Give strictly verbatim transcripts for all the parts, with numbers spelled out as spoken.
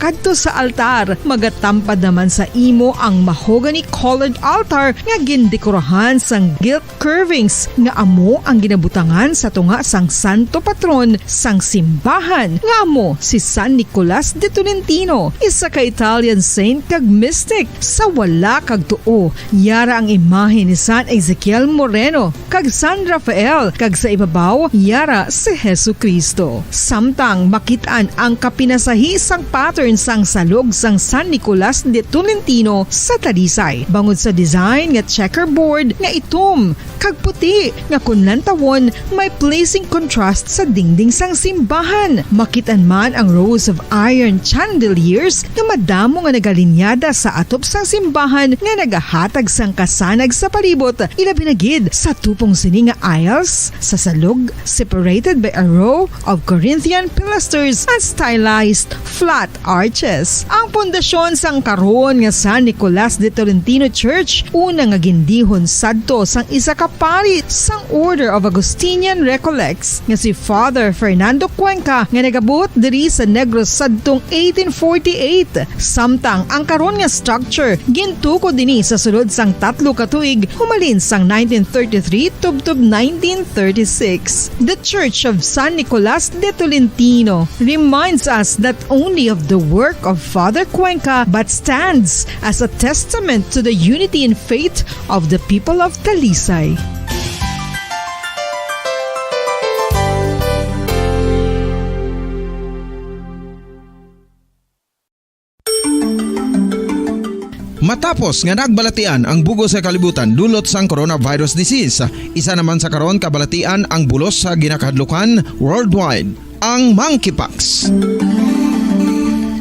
Kadto sa altar, magatampad naman sa imo ang mahogany-colored altar nga gindekorahan sang gilt curvings nga amo ang ginabutangan sa tunga sang santo patron sang simbahan, nga amo si San Nicolas de Tolentino, isa ka Italian saint kag mystic. Sa wala kag tuo, yara ang imahe ni San Ezekiel Moreno kag San Rafael, kag sa ibabaw, yara si Jesu-Cristo. Samtang makit-an ang kapinasahi sang pattern sang salog sang San Nicolas de Tolentino sa Talisay, bangod sa design nga checkerboard nga itom kag puti nga, kon lantawon, may pleasing contrast sa dingding sang simbahan. Makit-an man ang rows of iron chandeliers nga madamo nga nagalinyada sa atop sang simbahan nga nagahatag sang kasanag sa palibot, ilabi na gid sa tupong sini nga aisles sa salog, separated by a row of Corinthian pilasters and stylized flat arches. Ang pundasyon sang karon nga San Nicolas de Tolentino Church, una nga gindihon sadto sang isa ka pari sang Order of Augustinian Recollects, nga si Father Fernando Cuenca, nga nagabuot diri sa Negros sadtong eighteen forty-eight. Samtang ang karon nga structure gintukod ini sa sulod sang tatlo ka tuig, humalin sang nineteen thirty-three tubtob nineteen thirty-six. The Church of San Nicolas de Tolentino reminds us not only of the work of Father Cuenca, but stands as a testament to the unity in faith of the people of Talisay. Matapos nga nagbalatian ang bug-os nga kalibutan dulot sang coronavirus disease, isa naman sa karon kabalatian ang bulos sa ginakahadlukan worldwide, ang monkeypox.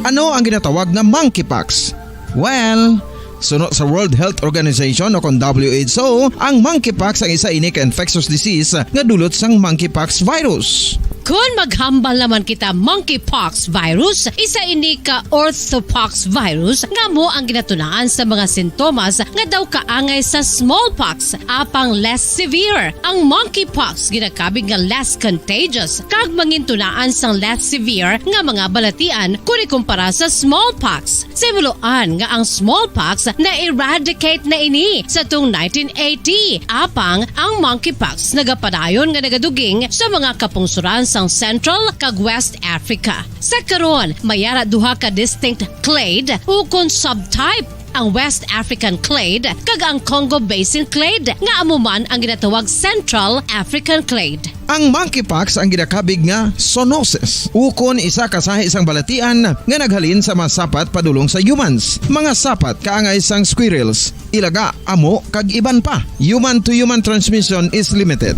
Ano ang ginatawag nga monkeypox? Well, suno sa World Health Organization o kon W H O, ang monkeypox ang isa ini ka infectious disease nga dulot sang monkeypox virus. Kon maghambal naman kita, monkeypox virus, isa ini ka orthopox virus nga amo ang ginatunaan sa mga sintomas nga daw kaangay sa smallpox, apang less severe. Ang monkeypox ginakabig nga less contagious kag mangintunaan sang less severe nga mga balatian kon ikumpara sa smallpox. Sa himuloan nga ang smallpox na-eradicate na ini sa tung nineteen eighty, apang ang monkeypox nagapadayon nga nagaduging sa mga kapungsoran sang Central kag West Africa. Sa karon, may ara duha ka distinct clade ukon subtype, ang West African clade kag ang Congo Basin clade, nga amo man ang ginatawag Central African clade. Ang monkeypox ang ginakabig nga zoonosis, ukon isa ka sahi sang balatian nga naghalin sa mga sapat padulong sa humans, mga sapat kaangay sang squirrels, ilaga, amo, kag iban pa. Human-to-human transmission is limited.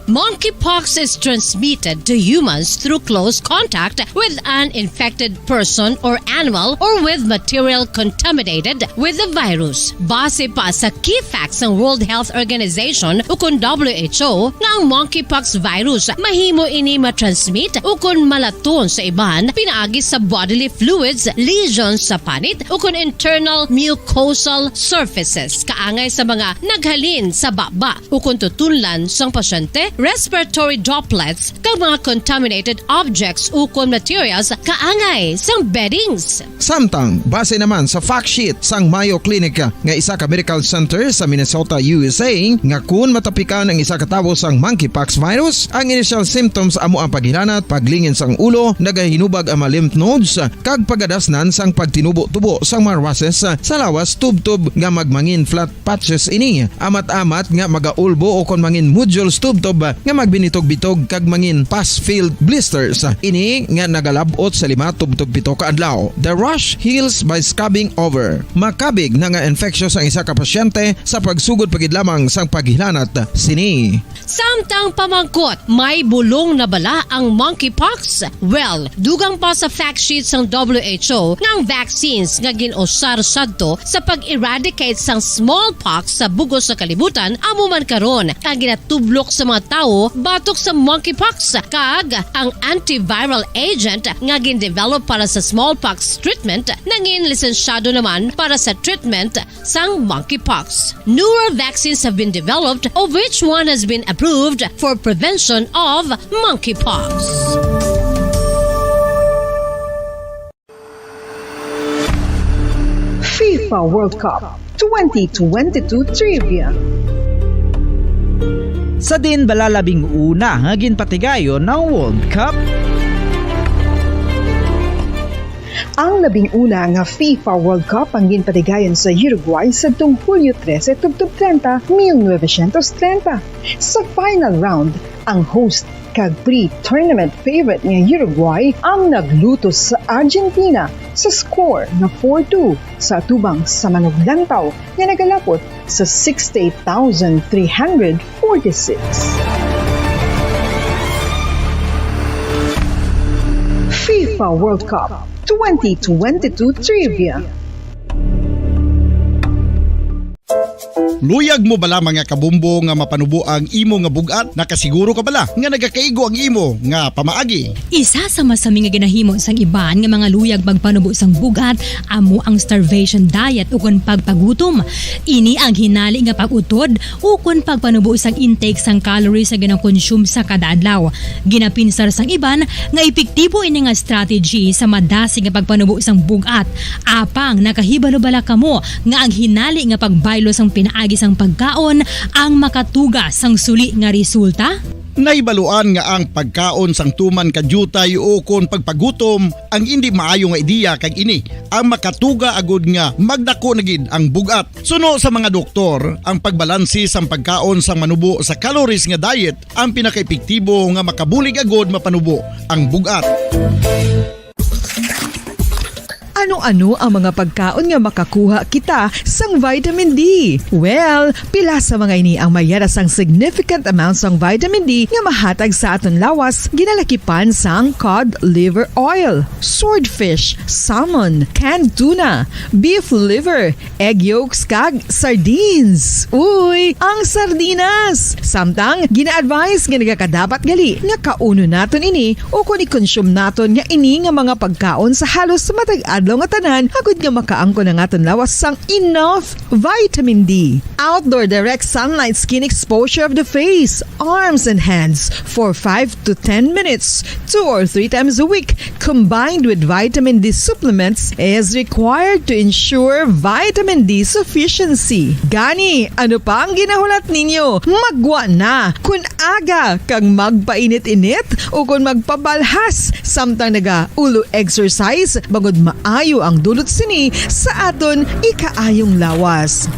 Monkeypox is transmitted to humans through close contact with an infected person or animal or with material contaminated with the virus. Base pa sa key facts sang World Health Organization ukon W H O, nga ang monkeypox virus mahimo ini matransmit ukon malaton sa iban pinaagi sa bodily fluids, lesions sa panit, ukon internal mucosal surfaces kaangay sa mga naghalin sa baba ukon tutunlan sang pasyente, respiratory droplets, kag mga contaminated objects ukon materials kaangay sang beddings. Samtang, base naman sa fact sheet sang Mayo Clinic nga isa ka medical center sa Minnesota, U S A, nga kun matapikan ang isa ka tawo sang monkeypox virus, ang initial symptoms amo ang paghilanat, paglingin sang ulo, nagahinubag ang mga lymph nodes, kag pagadasnan sang pagtinubo-tubo sang mga rashes sa lawas tubtob nga magmangin flat patches ini, amat-amat nga magaulbo ukon mangin nodules tubtob nga magbinitog-bitog kag mangin pus-filled blisters. Ini nga nagalab-ot sa lima tubtob pito ka adlaw. The rash heals by scabbing over. Makabig na nga infectious ang isa ka pasyente sa pagsugod pa gid lamang sang paghilanat sini. Samtang pamangkot, may bulong na bala ang monkeypox? Well, dugang pa sa fact sheet sang W H O nga ang vaccines nga gin-usar sadto sa pag-eradicate sang smallpox sa bug-os nga kalibutan amo man karon ang ginatublok sa mga tawo batok sa monkeypox, kag ang antiviral agent nga gin-develop para sa smallpox treatment nangin lisensyado naman para sa treatment sang monkeypox. Newer vaccines have been developed, of which one has been approved for prevention of monkeypox. FIFA World Cup twenty twenty-two Trivia. Sa diin bala labing una nga ginpatigayon ang World Cup? Ang labing una nga FIFA World Cup ang ginpatigayon sa Uruguay sadtong Hulyo trese tubtob treinta, mil novecientos treinta. Sa final round, ang host kag pre-tournament favorite nga Uruguay ang naglutos sa Argentina sa score nga four two sa atubang sa manuglantaw nga nagalapot sa sixty-eight thousand three hundred forty-six. FIFA World Cup twenty twenty-two Trivia. Luyag mo bala, mga kabombo, nga mapanubo ang imo nga bug-at? Nakasiguro ka bala nga nagakaigo ang imo nga pamaagi? Isa sa masami nga ginahimo sang iban nga mga luyag magpanubo sang bug-at amo ang starvation diet ukon pagpagutom. Ini ang hinali nga pag-utod ukon pagpanubo sang intake sang calories nga ginakonsume sa kada adlaw. Ginapinsar sang iban nga epektibo ini nga strategy sa madasig nga pagpanubo sang bug-at. Apang nakahibalo bala kamo nga ang hinali nga pagbaylo sang pinaagi sang pagkaon ang makatuga sang suli nga resulta? Nahibaluan nga ang pagkaon sang tuman ka diutay ukon pagpagutom ang indi maayo nga ideya, kag ini ang makatuga agud nga magdako na gid ang bug-at. Suno sa mga doktor, ang pagbalanse sang pagkaon sang manubo sa calories nga diet ang pinakaepektibo nga makabulig agud mapanubo ang bug-at. Ano-ano ang mga pagkaon nga makakuha kita sang vitamin D? Well, pila sa mga ini ang mayara sang significant amount sang vitamin D nga mahatag sa aton lawas, ginalakipan sang cod liver oil, swordfish, salmon, canned tuna, beef liver, egg yolks, kag sardines. Uy, ang sardinas! Samtang gina-advise nga nagakadapat gali nga kaunon naton ini ukon i-consume naton nga ini nga mga pagkaon sa halos matag adlaw nga tanan, agud nga makaangkon ang aton lawas sang enough vitamin D. Outdoor direct sunlight skin exposure of the face, arms, and hands for five to ten minutes, two or three times a week, combined with vitamin D supplements, is required to ensure vitamin D sufficiency. Gani, ano pa ang ginahulat ninyo? Maggwa na! Kon aga kag magpainit-init ukon magpabalhas samtang nagaulo exercise, bangod maayo ang dulot sini sa aton ikaayong lawas.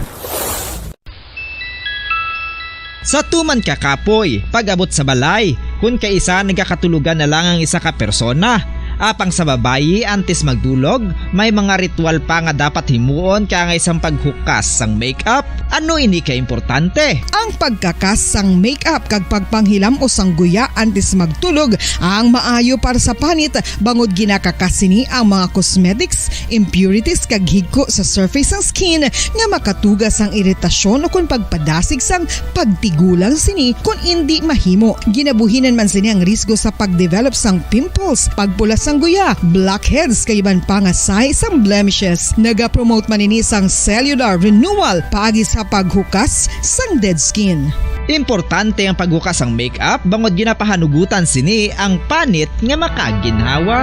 Sa tuman ka kapoy, pag-abot sa balay, kun kaisa nagakatulogan na lang ang isa ka persona. Apang sa babayi, antes magdulog, may mga ritual pa nga dapat himuon kaangay sang paghukas sang makeup. Ano ini ka importante? Ang pagkakas sang makeup kag pagpanghilam-os sang guya antes magtulog ang maayo para sa panit, bangod ginakakas sini ang mga cosmetics, impurities, kag higko sa surface sang skin nga makatuga sang iritasyon ukon pagpadasig sang pagtigulang sini kon indi mahimo. Ginabuhinan man sini ang risgo sa pagdevelop sang pimples, pagpula sang guya, blackheads, kag iban pa nga sahi sang blemishes. Nagapromote man ini sang cellular renewal paagi sa paghukas sang dead skin. Importante ang paghukas sang makeup bangod ginapahanugutan sini ang panit nga makaginhawa.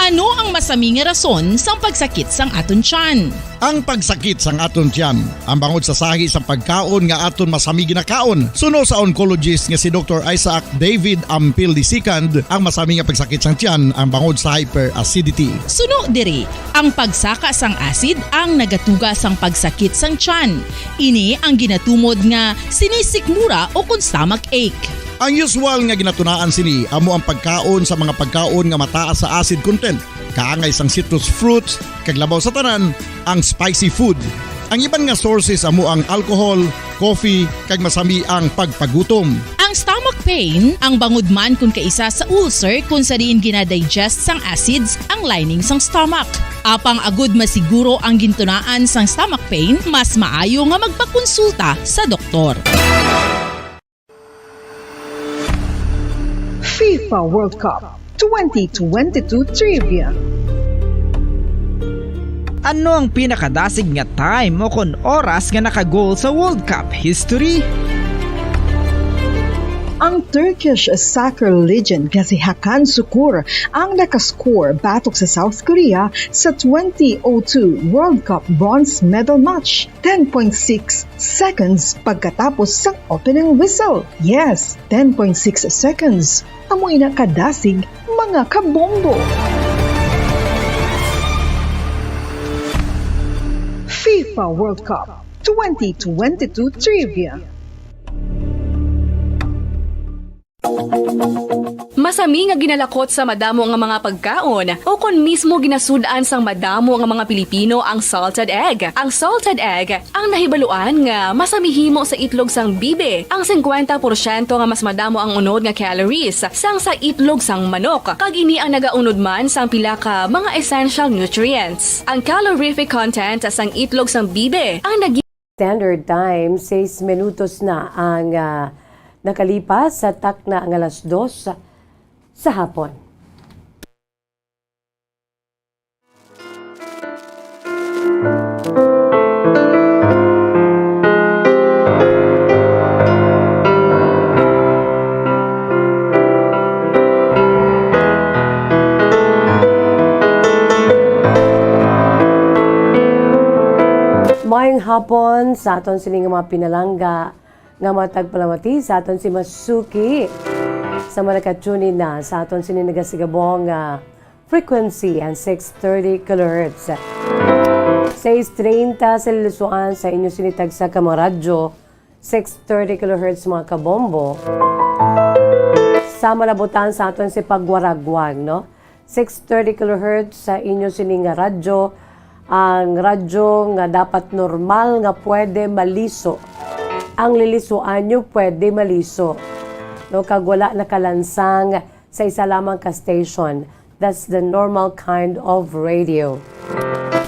Ano ang masami nga rason sang pagsakit sang aton tiyan? Ang pagsakit sang aton tiyan ang bangod sa sahi sang pagkaon nga aton masami ginakaon. Suno sa oncologist nga si Doktor Isaac David Ampil the second, ang masami nga pagsakit sang tiyan ang bangod sa hyperacidity. Suno diri, ang pagsaka sang acid ang nagatuga sang pagsakit sang tiyan. Ini ang ginatumod nga sinisikmura o kon stomach ache. Ang usual nga ginatunaan sini amo ang pagkaon sa mga pagkaon nga mataas sa acid content, kaangay sang citrus fruits, kag labaw sa tanan, ang spicy food. Ang iban nga sources amo ang alcohol, coffee, kag masami ang pagpagutom. Ang stomach pain ang bangod man kon kaisa sa ulcer kon sa diin ginadigest sang acids ang lining sang stomach. Apang agud masiguro ang gintunaan sang stomach pain, mas maayo nga magpakonsulta sa doktor. FIFA World Cup twenty twenty-two Trivia. Ano ang pinakadasig nga time o kon oras nga naka-goal sa World Cup history? Ang Turkish soccer legend nga si Hakan Sukur ang nakascore batok sa South Korea sa twenty oh two World Cup bronze medal match, ten point six seconds pagkatapos sang opening whistle. Yes, ten point six seconds. Amo ina kadasig, mga kabombo. FIFA World Cup twenty twenty-two Trivia. Masami nga ginalakot sa madamo nga mga pagkaon, o kon mismo ginasud-an sang madamo nga mga Pilipino ang salted egg. Ang salted egg ang nahibaluan nga masami himo sa itlog sang bibe, ang singkwenta porsyento nga mas madamo ang unod nga calories sang sa itlog sang manok, kag ini ang nagaunod man sang pila ka mga essential nutrients. Ang calorific content sang itlog sang bibe ang nag- Standard Time, sais minutos na ang, ah, nakalipas sa takna nga alas dos sa hapon. Maayong hapon sa aton sini nga mga pinalangga nga matag palamati sa aton si Masuki. Sa mga naka-tune in na sa aton sini nagasigabong nga frequency ang six thirty kilohertz. Sais treinta sa lilusuan sa inyo sini tagsa ka mga radyo, six thirty kilohertz, mga kabombo. Sa malabutan sa aton si pagwaragwag, no? Six thirty kilohertz sa inyo sini nga radyo, ang radyo nga dapat normal nga pwede maliso. Ang lilisuan nyo pwede maliso. No, kag wala nakalansang sa isa lamang ka station. That's the normal kind of radio.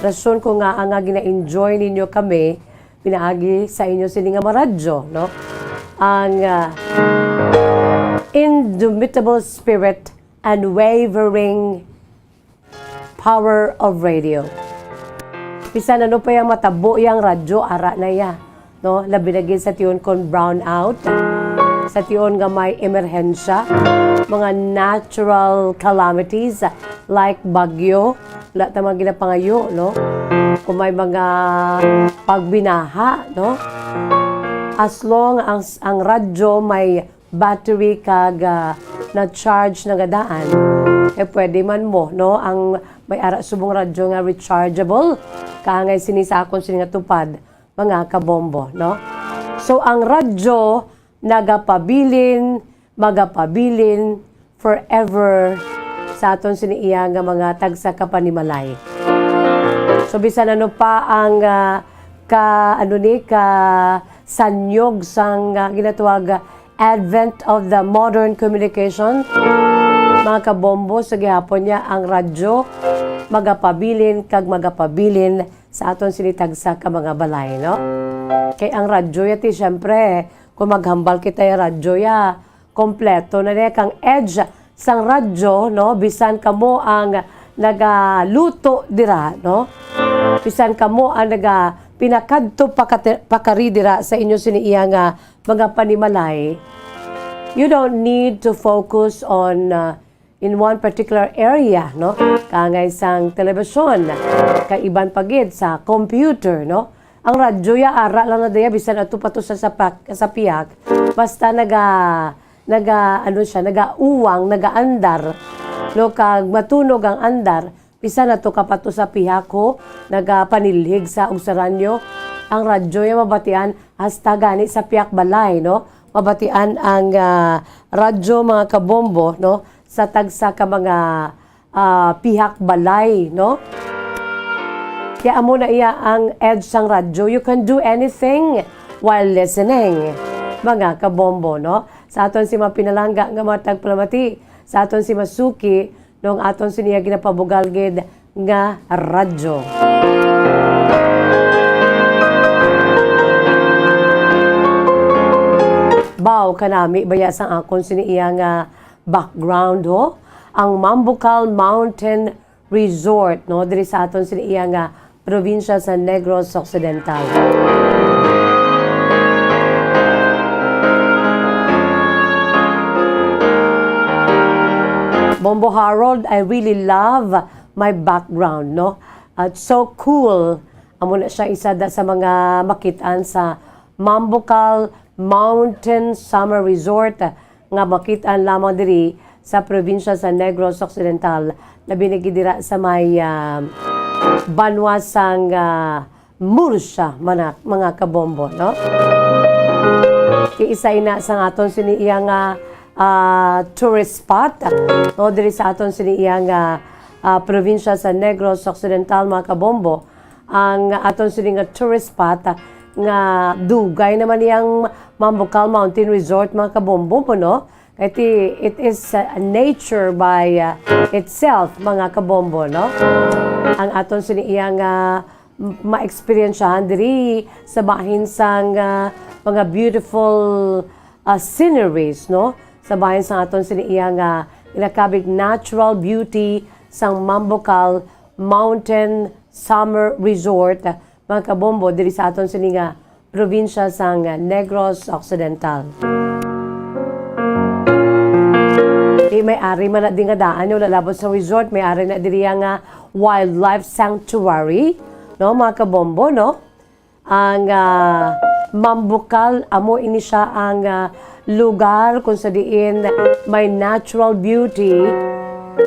Rason ko nga ang nga gina-enjoy ninyo kami pinaagi sa inyo sini nga mga radyo, no? Ang, ah, indomitable spirit, unwavering power of radio. Bisan ano pa yang matabo yang radyo, ara na ya, no? Labi na gid sa tion kon brownout, sa tion nga may emerhensya, mga natural calamities like bagyo, wala ta man ginapangayo, no? Kung may mga pagbinaha, no? As long as ang radyo may battery kag, ah, na-charge na nga daan, eh, pwede man mo, no? Ang may ara subong radyo nga rechargeable, kaangay sini sa akon sini nga tupad, mga kabombo, no? So, ang radyo nagapabilin, magapabilin forever sa aton sini iya nga mga tagsa ka panimalay. So, bisan ano pa ang, ah, ka, ano ni, ka sanyog sang, ah, ginatawag, ah, advent of the modern communication, mga kabombo, sa gihapon niya ang radyo magapabilin kag magapabilin sa aton sini tagsa ka mga balay, no? Kay ang radyo yati, siyempre, kung maghambal kita ya radyo ya, kompleto na niya kang edge sang radyo, no? Bisan kamo ang nagaluto dira, no? Bisan kamo ang naga-, pinakadto pakati-, pakari dira sa inyo sini iya nga mga panimalay, you don't need to focus on, uh, in one particular area, no? Kaangay sang telebisyon, kay iban pa gid sa computer, no? Ang radyo ya, ara lang na daya, bisan ato pa to sa, sa pak-, sa pihak. Basta naga-, naga-, ano siya, nagauwang, nagaandar, no? Kag matunog ang andar, bisan ato ka pa to sa pihak, ho, nagapanilhig sa ugsaranyo, ang radyo ya mabatian hasta gani sa pihak balay, no? Mabatian ang, ah, radyo, mga kabombo, no? Sa tagsa ka mga, ah, pihak balay, no? Kaya amo na iya ang edge sang radyo. You can do anything while listening, mga kabombo, no? Sa aton si mga pinalangga nga mga tagpalamati, sa aton si Masuki, nung aton siniya ginapabugal gid nga radyo. Baw, kanami baya sang akon sini iya nga background, ho? Ang Mambucal Mountain Resort, no, diri sa aton sini iya nga probinsya sa Negros Occidental. Bombo Harold, I really love my background, no? At so cool. Amo na siya isa da sa mga makit-an sa Mambucal Mountain Summer Resort nga makit-an lamang diri sa probinsya sa Negros Occidental, labi na gid dira sa may, ah, banwa sang, ah, Murcia, mana-, mga kabombo, no? Ti isa ina sang aton sini iya nga, ah, tourist spot, no, diri sa aton sini iya nga, ah, probinsya sa Negros Occidental, mga kabombo. Ang aton sini nga tourist spot, ah, nga dugay naman iyang Mambucal Mountain Resort, mga kabombo mo, no? Kay ti, it is, uh, nature by, uh, itself, mga kabombo, no? Ang aton sini iya nga m-, ma-eksperyensyahan diri sa bahin sang, uh, mga beautiful, uh, sceneries, no? Sa bahin sang aton sini iya nga ginakabig natural beauty sang Mambucal Mountain Summer Resort, mga kabombo, diri sa aton sini nga probinsya sang Negros Occidental. Di may ari man na di nga daan, no, lalabot sa resort, may ari na diri nga wildlife sanctuary, no, mga kabombo, no? Ang, ah, Mambucal, amo ini siya ang, ah, lugar kung sa diin may natural beauty.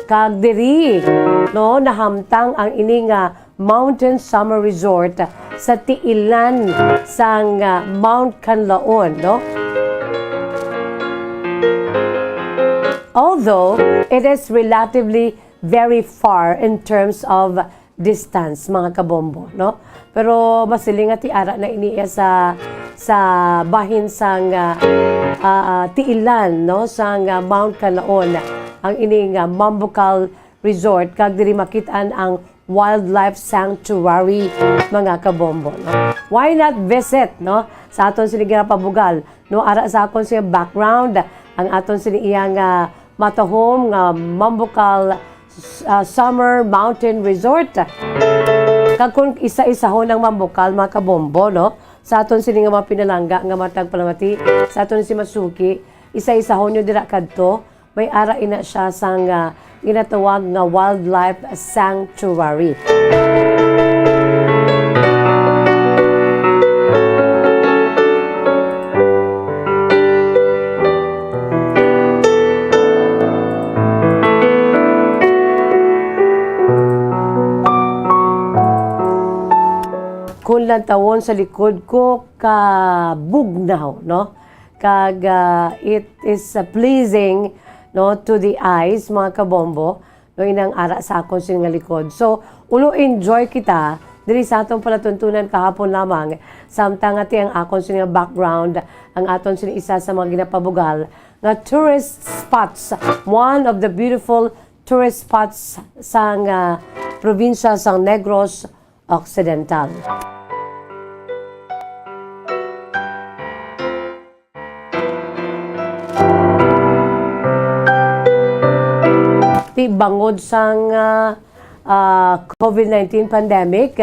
Kag diri, no, nahamtang ang ini nga Mountain Summer Resort sa tiilan sang, ah, Mount Kanlaon, no? Although it is relatively very far in terms of distance, mga kabombo, no? Pero masiling nga ti ara na ini iya sa, sa bahin sang, ah, ah, ah, tiilan, no, sang, ah, Mount Kanlaon, ang ini nga Mambucal Resort, kag diri makit-an ang Wildlife Sanctuary, mga kabombo, no? Why not visit, no? Sa aton sini ginapabugal, no? Ara sa akon sini background, ang aton sini iya nga matahom nga Mambucal, ah, Summer Mountain Resort. Kag kung isa-isahon ang Mambucal, mga kabombo, no? Sa aton sini nga mga pinalangga nga matag palamati, sa aton si Masuki, isa-isahon nyo dira kadto, may ara ina siya sang, ah, ginatawag nga wildlife sanctuary. Kung lantawon sa likod ko, kabugnaw, no? Kag, ah, it is, ah, pleasing, no, to the eyes, mga kabombo, no, inang ara sa akon sini nga likod. So, ulo enjoy kita diri sa atong palatuntunan kahapon lamang, samtang ati ang akon sini nga background, ang aton sini isa sa mga ginapabugal nga tourist spots, one of the beautiful tourist spots sang, ah, probinsya sang Negros Occidental. Ti bangod sang, ah, ah, covid nineteen pandemic,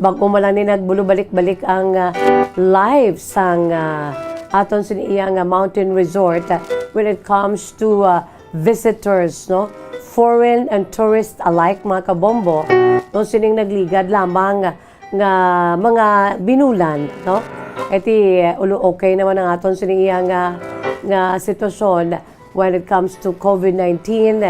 bag-o man lang ni nagbulubalik-balik ang, ah, life sang, ah, aton sini iya nga mountain resort, ah, when it comes to, ah, visitors, no? Foreign and tourist alike, mga kabombo, no? Sining nagligad lamang nga mga binulan, no? Kay ti, ulo okay naman ang aton sini iya nga, nga sitwasyon when it comes to covid nineteen,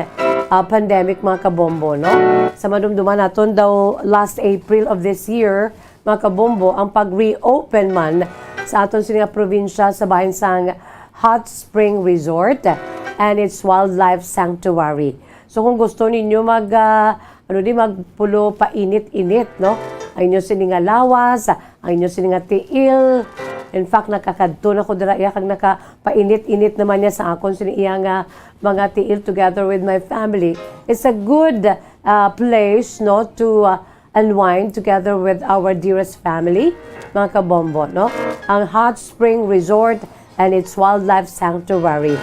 ah, pandemic, mga kabombo, no? Sa madumduman naton daw, last April of this year, mga kabombo, ang pag-reopen man sa aton sini nga probinsya sa bahin sang Hot Spring Resort and its Wildlife Sanctuary. So, kung gusto ninyo mag, ah, ano di, magpulo painit-init, no? Ang inyo sini nga lawas, ang inyo sini nga tiil. In fact, nakakadto na ko dira iya kag nakapainit-init naman niya sa akon sini iya nga mga tiil together with my family. It's a good, ah, place, no, to, ah, unwind together with our dearest family, mga kabombo, no? Ang Hot Spring Resort and its Wildlife Sanctuary.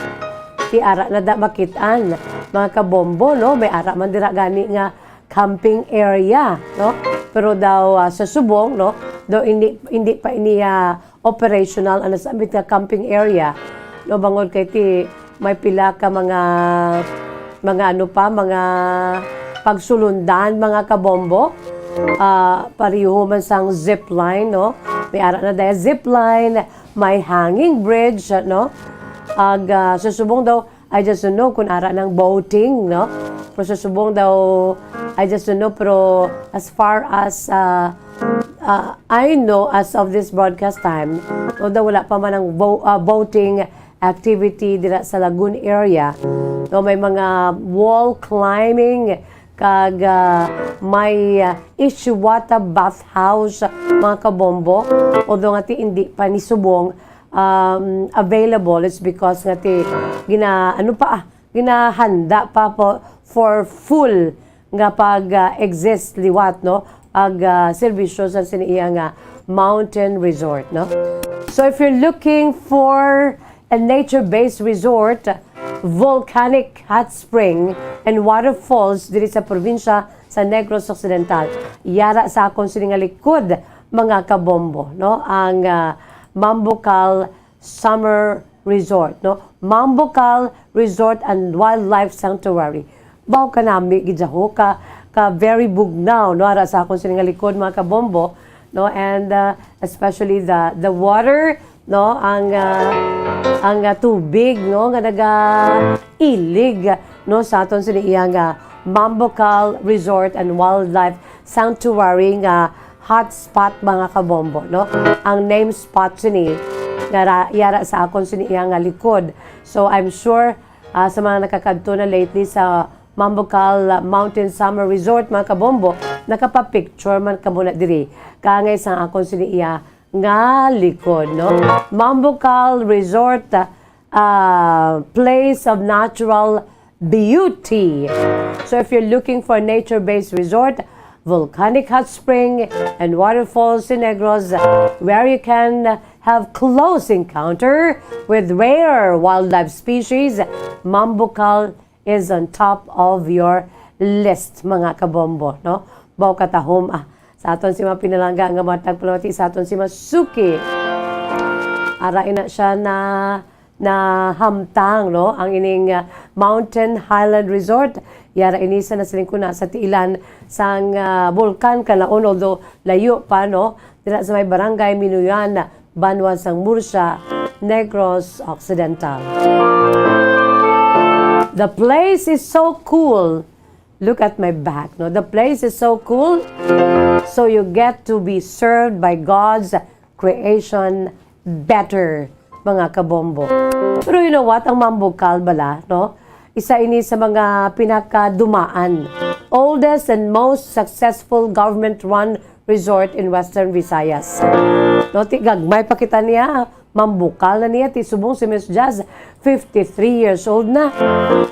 Ti ara na da makit-an, mga kabombo, no? May ara man dira gani nga camping area, no? Pero daw, ah, sa subong, no? Daw hindi, hindi pa ini, ah, operational, ano, sa ambit nga camping area, no? Bangod kay ti may pila ka mga, mga ano pa, mga pagsulundan, mga kabombo. Ah, pareho man sang zipline, no? May ara na daya zipline, may hanging bridge, no? Ag, ah, sa subong daw, I just don't know kung ara nang boating, no? Pero sa subong daw, I just don't know, pero as far as, ah, ah, I know, as of this broadcast time, although wala pa man ang bo-, ah, boating activity dira sa Lagoon area, no, may mga wall climbing kag, ah, may, ah, Ishiwata bathhouse, mga kabombo. Although nga ti hindi pa ni subong, um, available, it's because nga ti gina-, ano pa, ah, ginahanda pa po for full nga pag, ah, exist liwat, no? Pag, ah, serbisyo sa sini iya nga mountain resort, no? So if you're looking for a nature-based resort, volcanic hot spring and waterfalls diri sa probinsya sa Negros Occidental, yara sa akon sini nga likod, mga kabombo, no? Ang, ah, Mambucal Summer Resort, no? Mambucal Resort and Wildlife Sanctuary. Baw kanami gid ho ka, ka very bugnaw, no? Ara sa akon sini nga likod, mga kabombo, no? And, uh, especially the, the water, no? Ang, uh, ang, uh, tubig, no? Nga nagailig, no? Sa aton sini iya nga Mambucal Resort and Wildlife Sanctuary nga hotspot, mga kabombo, no? Ang name spot sini nga ra-, yara sa akon sini iya nga likod. So, I'm sure, ah, sa mga nakakadto na lately sa Mambucal Mountain Summer Resort, mga kabombo, nakapapicture man kamo na diri. Kaangay sa akon sini iya nga likod, no? Mambucal Resort, ah, place of natural beauty. So if you're looking for a nature-based resort, volcanic hot spring, and waterfalls in Negros, where you can have close encounter with rare wildlife species, Mambucal is on top of your list, mga kabombo, no? Baw katahom, ah, sa aton si mga pinalangga nga matag palamati sa aton si Masuki. Ara ina siya na nahamtang, no? Ang ining, ah, Mountain Highland Resort. Yara ini sa nasilingkuna sa tiilan sang, ah, Bulkan Kalaon, although layo pa, no? Dira sa may Barangay Minuyan, Banwa sang Murcia, Negros Occidental. The place is so cool. Look at my back, no? The place is so cool. So you get to be served by God's creation better, mga kabombo. Pero you know what? Ang Mambucal bala, no? Isa ini sa mga pinakadumaan, oldest and most successful government-run resort in Western Visayas. No, ti gagmay pa kita niya, Mambucal na niya, ti subong si Miss Jazz, fifty-three years old na.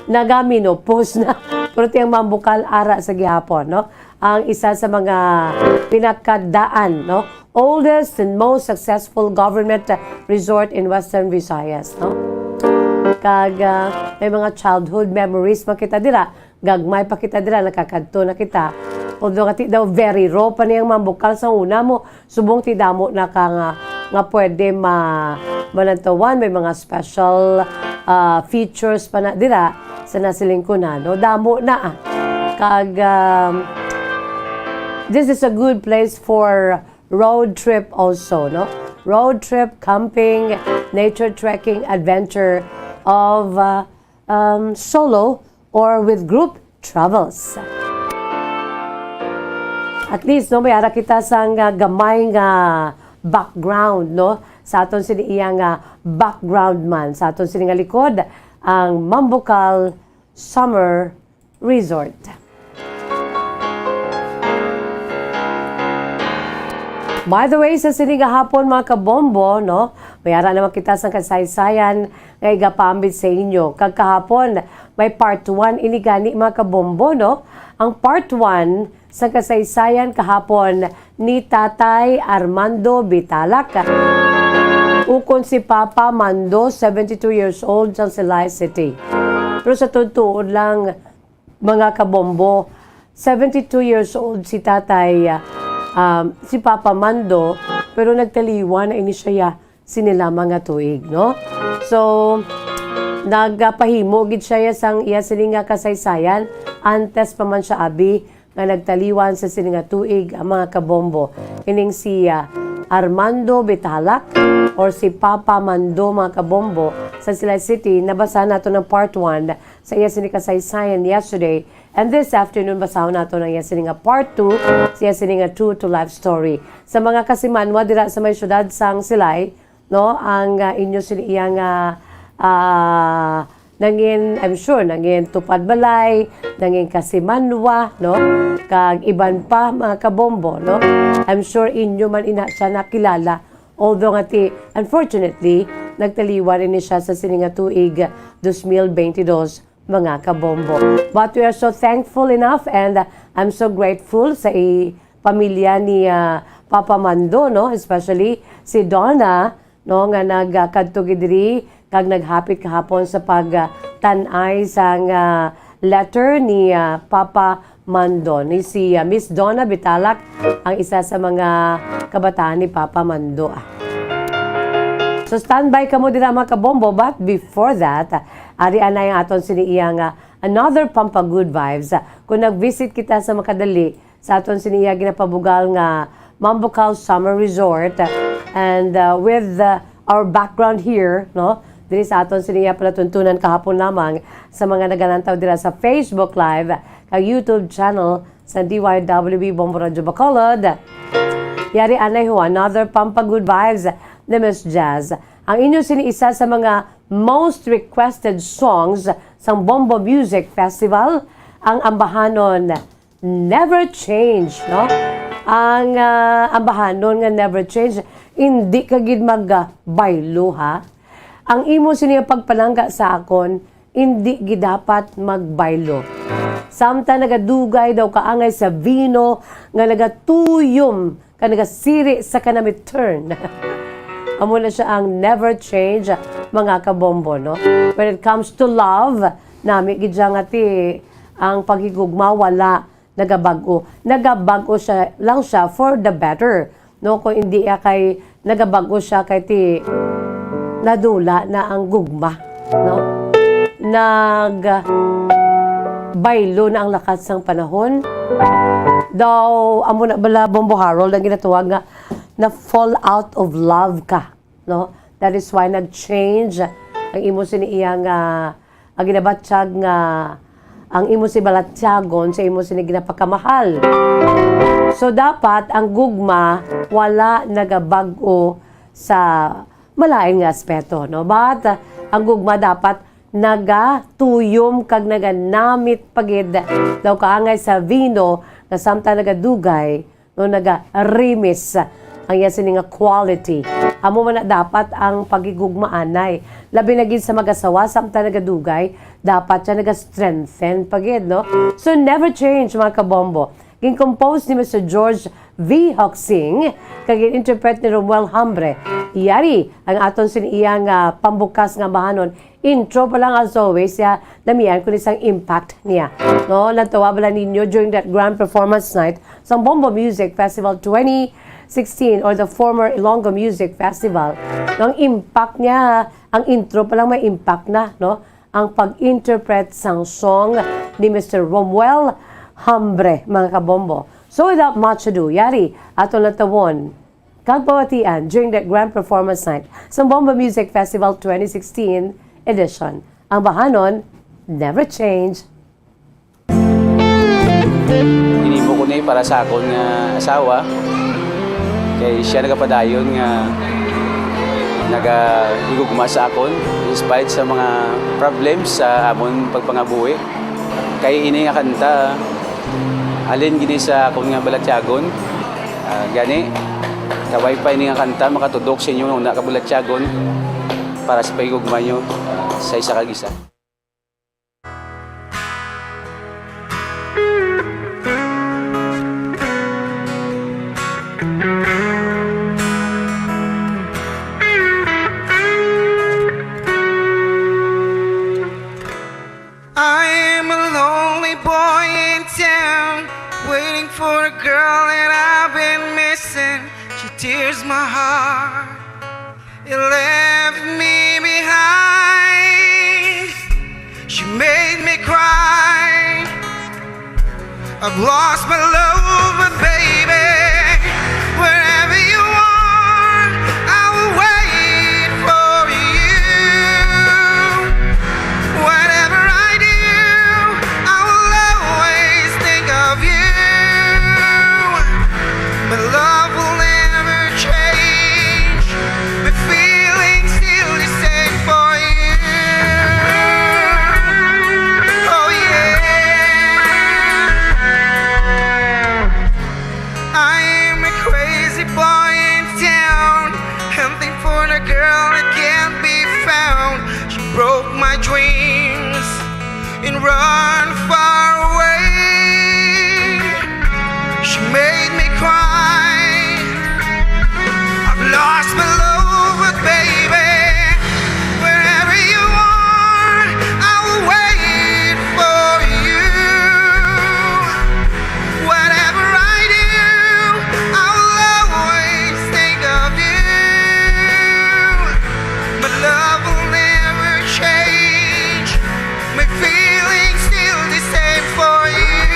Nagamenopause na. Pero ti ang Mambucal ara sa gihapon, no? Ang isa sa mga pinakadaan, no? Oldest and most successful government resort in Western Visayas, no? Kag, ah, may mga childhood memories man kita dira. Gagmay pa kita dira, nakakadto na kita. Although nga ti daw very raw pa niyang Mambucal sa una mo, subong ti damo na ka nga, nga pwede ma-, malantawan. May mga special, ah, features pa na dira sa nasilingkunan, no? Damo na, ah. Kag, um, this is a good place for road trip also, no? Road trip, camping, nature trekking, adventure of, uh, um, solo or with group travels. At least, no, may ara kita sang, uh, gamay nga background, no? Sa aton sini iya nga background man, sa aton sini nga likod, ang Mambucal Summer Resort. By the way, sa sini nga hapon, mga kabombo, no, may ara naman kita sa kasaysayan nga igapaambit sa inyo. Kag kahapon, may part one ini gani, mga kabombo, no? Ang part one sa kasaysayan kahapon ni Tatay Armando Bitalac ukon si Papa Mando, seventy-two years old, sa Silay City. Pero sa tuod-tuod lang, mga kabombo, seventy-two years old si Tatay, ah, um, si Papa Mando, pero nagtaliwan na ini siya sini lamang nga tuig, no? So, nagapahimo gid siya ya sang iya sini nga kasaysayan antes pa man siya abi nga nagtaliwan sa sini nga tuig, ah, mga kabombo. Ining si, ah, Armando Bitalac or si Papa Mando, mga kabombo, sa Silay City. Nabasa nato ng part one sa iya sini kasaysayan yesterday. And this afternoon, basahon nato ng iya sini nga part two, sa iya sini nga true to life story. Sa mga kasimanwa dira sa may syudad sang Silay, no, ang, ah, inyo sini iya nga, ah, nangin, I'm sure, nangin tupad balay, nangin kasimanwa, no, kag iban pa, mga kabombo, no. I'm sure inyo man ina siya nakilala, although nga ti, unfortunately, nagtaliwan ini siya sa sini nga tuig, dos mil bentidós, mga kabombo. But we are so thankful enough, and, uh, I'm so grateful sa i-, pamilya ni, uh, Papa Mando, no? Especially si Donna, no, nga nagkadto gid diri kag naghapit kahapon sa pag, uh, tan-ay sang, uh, letter ni, uh, Papa Mando. Ni si, uh, Miss Donna Bitalac ang isa sa mga kabataan ni Papa Mando, ah. So, standby kamo dira, mga kabombo. But before that, ah, ari anay ang aton sini iya nga another Pampa Good Vibes. Ah, kung nag-visit kita sa makadali sa aton sini iya ginapabugal nga Mambukaw Summer Resort, ah, and, ah, with, ah, our background here, no? Diri sa aton sini iya palatuntunan kahapon lamang sa mga nagalantaw dira sa Facebook Live kag YouTube channel sa D Y W B Bombo Radyo Bacolod. Yari anay ho, another Pampa Good Vibes ni Miss Jazz. Ang inyo sini isa sa mga most requested songs sang Bombo Music Festival, ang ambahanon Never Change, no? Ang, ah, ambahanon nga Never Change, hindi ka gid magbaylo, ha? Ang imo sini nga pagpalangga sa akon, indi gid dapat magbaylo. Samtang nagadugay daw kaangay sa vino nga nagatuyom ka nagasiri sa kanami turn. Amo na siya ang never change, mga kabombo, no? When it comes to love, nami gid siya nga ti ang paghigugma wala nagabag-o. Nagabag-o siya lang siya for the better, no? Kung hindi ya kay nagabag-o siya kay ti nadula na ang gugma, no? Nag baylo na ang lakat sang panahon. Daw, amo na bala, Bombo Harold, ang ginatuwag nga na fall out of love ka, no? That is why nag-change ang imo sini iya nga, ang ginabatyag nga ang imo si balatyagon sa imo sini ginapakamahal. So, dapat ang gugma wala nagabag-o sa malain nga aspeto, no? But, uh, ang gugma dapat nagatuyom kag naganamit pa gid daw kaangay sa vino nga samtang nagadugay, no, nagarimis ang iya sini nga quality. Amo man na dapat ang paghigugmaanay. Labi na gid sa mag-asawa, samtang nagadugay, dapat siya naga-strengthen pa gid, no? So, Never Change, mga kabombo. Gin-compose ni Mister George V. Hoxing, kag gin-interpret ni Romuel Hambre. Yari ang aton sini iya nga pambukas nga ambahanon. Intro pa lang, as always, ya, namian ko ni sang impact niya. No, natawa bala ninyo during that grand performance night sang Bombo Music Festival twenty sixteen or the former Ilonggo Music Festival? No, ang impact niya, ang intro pa lang may impact na, no? Ang pag-interpret sang song ni Mister Romuel Hambre, mga kabombo. So without much ado, yari, aton natawon kag pamatian during the grand performance night sa Bombo Music Festival twenty sixteen edition. Ang bahanon, Never Change. Ginimo ko ni para sa akon nga asawa, kay siya nagapadayon nga nagahigugma sa akon despite sa mga problems sa amon pagpangabuhi. Kay ini nga kanta, halin gid ni sa akon nga balatyagon. Ah, gani, kabay pa ini nga kanta makatudok sa inyo nga una ka balatyagon para sa pahigugma nyo sa isa kag isa. I am a lonely boy in town, waiting for a girl that I've been missing. She tears my heart. You left me behind. Made me cry. I've lost my love, but baby, wherever you are, I will wait for you. Whatever I do, I will always think of you. My love will never change. My feelings still the same for you. Oh yeah. I am a crazy boy in town, hunting for the girl that can't be found. She broke my dreams and run far away. She made me cry. I've lost my love, but baby, wherever you are, I will wait for you. Whatever I do, I will always think of you. My love will never change. My feelings still the same for you.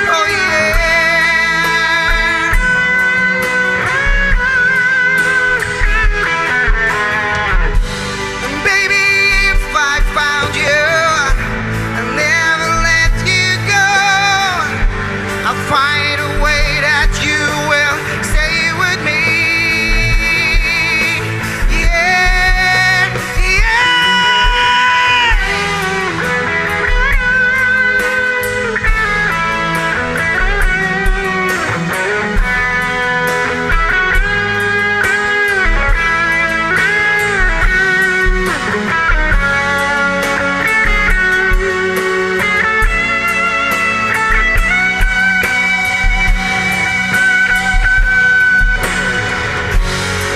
Oh yeah. And baby, if I found you, I'll never let you go. I'll find a way that you will stay with me. Yeah, yeah.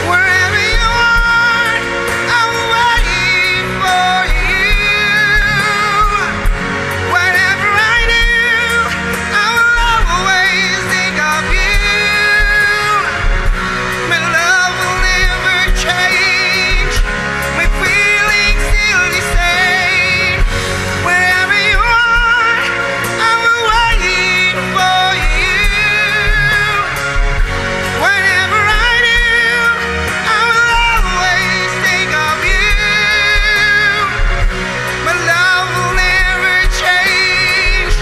Wherever you are, I'm waiting for you. Whatever I do, I will always think of you. My love will never change. My feelings still the same. Wherever you are, I'm waiting for you. Whatever I do, I will always think of you. My love will never change.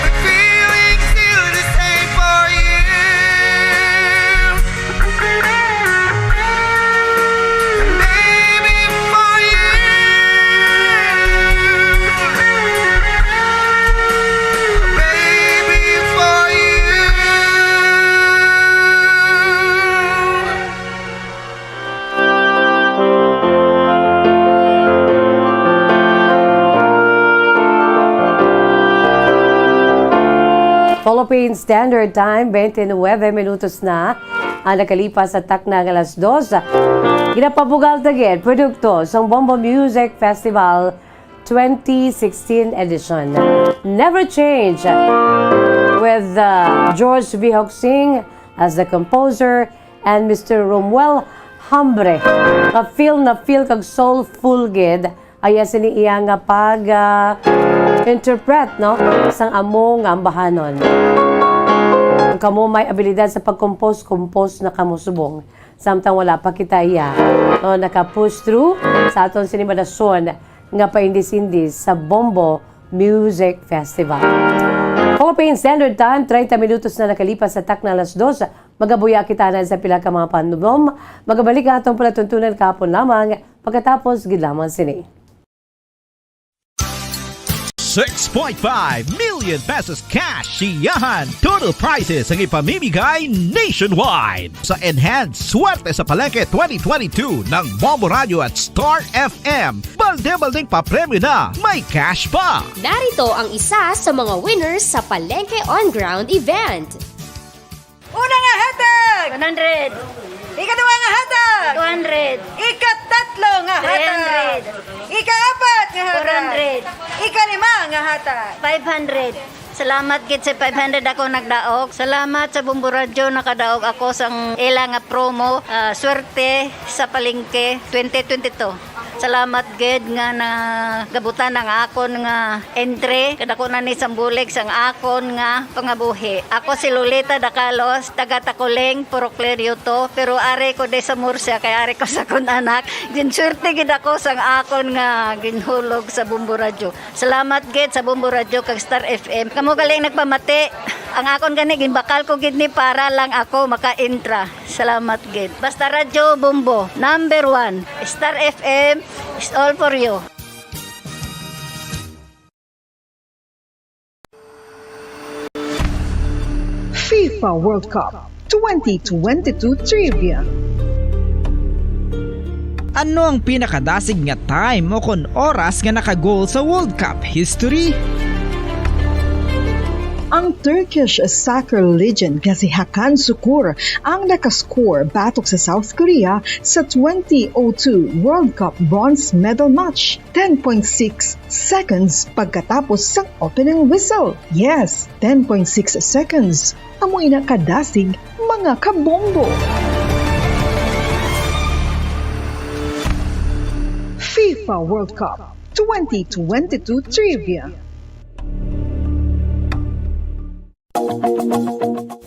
My feelings still the same for you. Baby, for you. Baby, for you. Philippine Standard Time, twenty-nine minutos na ang nakalipas sa takna nga alas dos. Ginapabugal ta gid produkto sang Bombo Music Festival twenty sixteen edition. Never Change with, uh, George V. Hoksing as the composer and Mister Romuel Hambre. Nga feel na feel kag soulful gid ang iya sini iya nga pag, ah, interpret, no, sang amo nga ambahanon. Kung kamo may abilidad sa pag-compose, compose na kamo subong. Samtang wala pa kita iya, no, naka-push through sa aton sini madason nga paindis-indis sa Bombo Music Festival. Philippine Standard Time, treinta minutos na nakalipas sa takna alas dos. Magabuya kita na sa pila ka mga panumdom. Magabalik ang atong palatuntunan kahapon lamang, pagkatapos gid lamang sini. Six point five million pesos cash siyahan. Total prizes ang ipamimigay nationwide. Sa Enhanced Swerte sa Palengke twenty twenty-two ng Bombo Radio at Star F M, balde-baldeng papremyo na, may cash pa. Narito ang isa sa mga winners sa Palengke On Ground event. Una nga hatag! One hundred. Ikaduha nga hatag! Two hundred. Ikatatlo nga hatag! Three hundred. Ikaapat nga hatag! Four hundred. Ikalima nga hatag! Five hundred. Salamat gid sa five hundred ako nagdaog. Salamat sa Bombo Radyo, nakadaog ako sang ila nga promo, ah, Swerte sa Palengke twenty twenty-two. Salamat gid nga nagabutan ang akon nga entry. Kadako na ni sang bulig sang akon nga pangabuhi. Ako si Lolita Dacalos, taga Taculing, Purok Clerio to, pero ari ko di sa Murcia, kay ari ko sa akon anak. Ginswerte gid ako sang akon nga ginhulog sa Bombo Radyo. Salamat gid sa Bombo Radyo kag Star F M. Kamo gali nagpamati. Ang akon gani ginbakal ko gid ni para lang ako maka-intra. Salamat gid. Basta Radyo Bombo, number one. Star F M is all for you. FIFA World Cup twenty twenty-two Trivia. Ano ang pinakadasig nga time o kon oras nga naka-goal sa World Cup history? Ang Turkish soccer legend nga si Hakan Sukur ang nakascore batok sa South Korea sa twenty oh two World Cup bronze medal match, ten point six seconds pagkatapos sang opening whistle. Yes, ten point six seconds. Amo ina kadasig, mga kabombo. FIFA World Cup twenty twenty-two Trivia.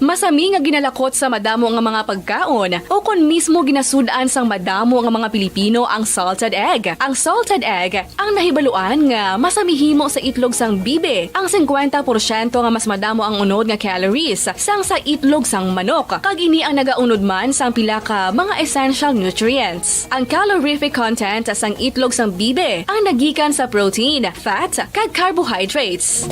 Masami nga ginalakot sa madamo nga mga pagkaon, o kon mismo ginasud-an sang madamo nga mga Pilipino ang salted egg. Ang salted egg ang nahibaluan nga masami himo sa itlog sang bibi. Ang singkwenta porsyento nga mas madamo ang unod nga calories sang sa itlog sang manok, kag ini ang nagaunod man sang pila ka mga essential nutrients. Ang calorific content sang itlog sang bibi ang nagikan sa protein, fat, kag carbohydrates.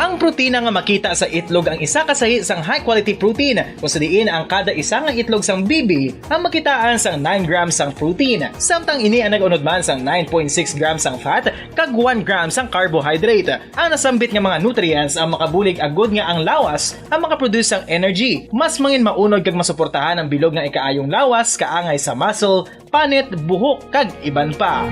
Ang protina nga makita sa itlog ang isa ka sahi sang high-quality protein, kung sa diin ang kada isa nga itlog sang bibi ang makitaan sang nine grams sang protein, samtang ini ang nag-unod man sang nine point six grams sang fat kag one gram sang carbohydrate. Ang nasambit nga mga nutrients ang makabulig agud nga ang lawas ang makaproduce sang energy. Mas mangin maunod kag masuportahan ang bilog nga ikaayong lawas, kaangay sa muscle, panit, buhok, kag iban pa.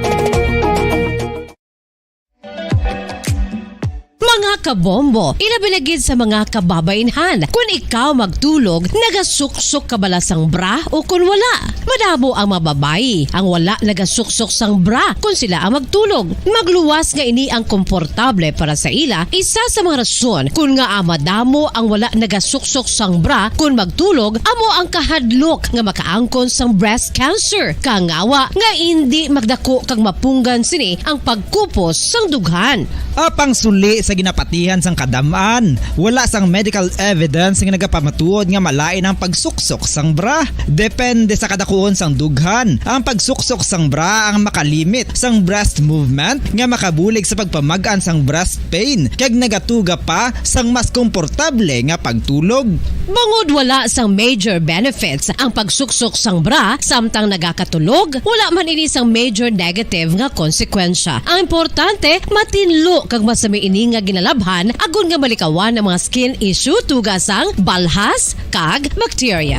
Mga kabombo, ilabi na gid sa mga kababainhan. Kun ikaw magtulog, nagasuksok ka bala sang bra o kun wala? Madamo ang mga babayi ang wala nagasuksok sang bra kun sila ang magtulog. Magluwas nga ini ang komportable para sa ila, isa sa mga rason kun ngaa madamo ang wala nagasuksok sang bra kun magtulog amo ang kahadlok nga makaangkon sang breast cancer. Kangawa nga indi magdako kag mapunggan sini ang pagkupos sang dughan. Apang suli sa ginapatihan sang kadam-an, wala sang medical evidence nga nagapamatuod nga malain ang pagsuksok sang bra. Depende sa kadakuon sang dughan, ang pagsuksok sang bra ang makalimit sang breast movement nga makabulig sa pagpamag-an sang breast pain kag nagatuga pa sang mas komportable nga pagtulog. Bangod wala sang major benefits ang pagsuksok sang bra samtang nagakatulog, wala man ini sang major negative nga konsekwensya. Ang importante, matinlo kag masami ini nga ginalabhan agod nga malikawan ang mga skin issue tuga sang balhas kag bakterya.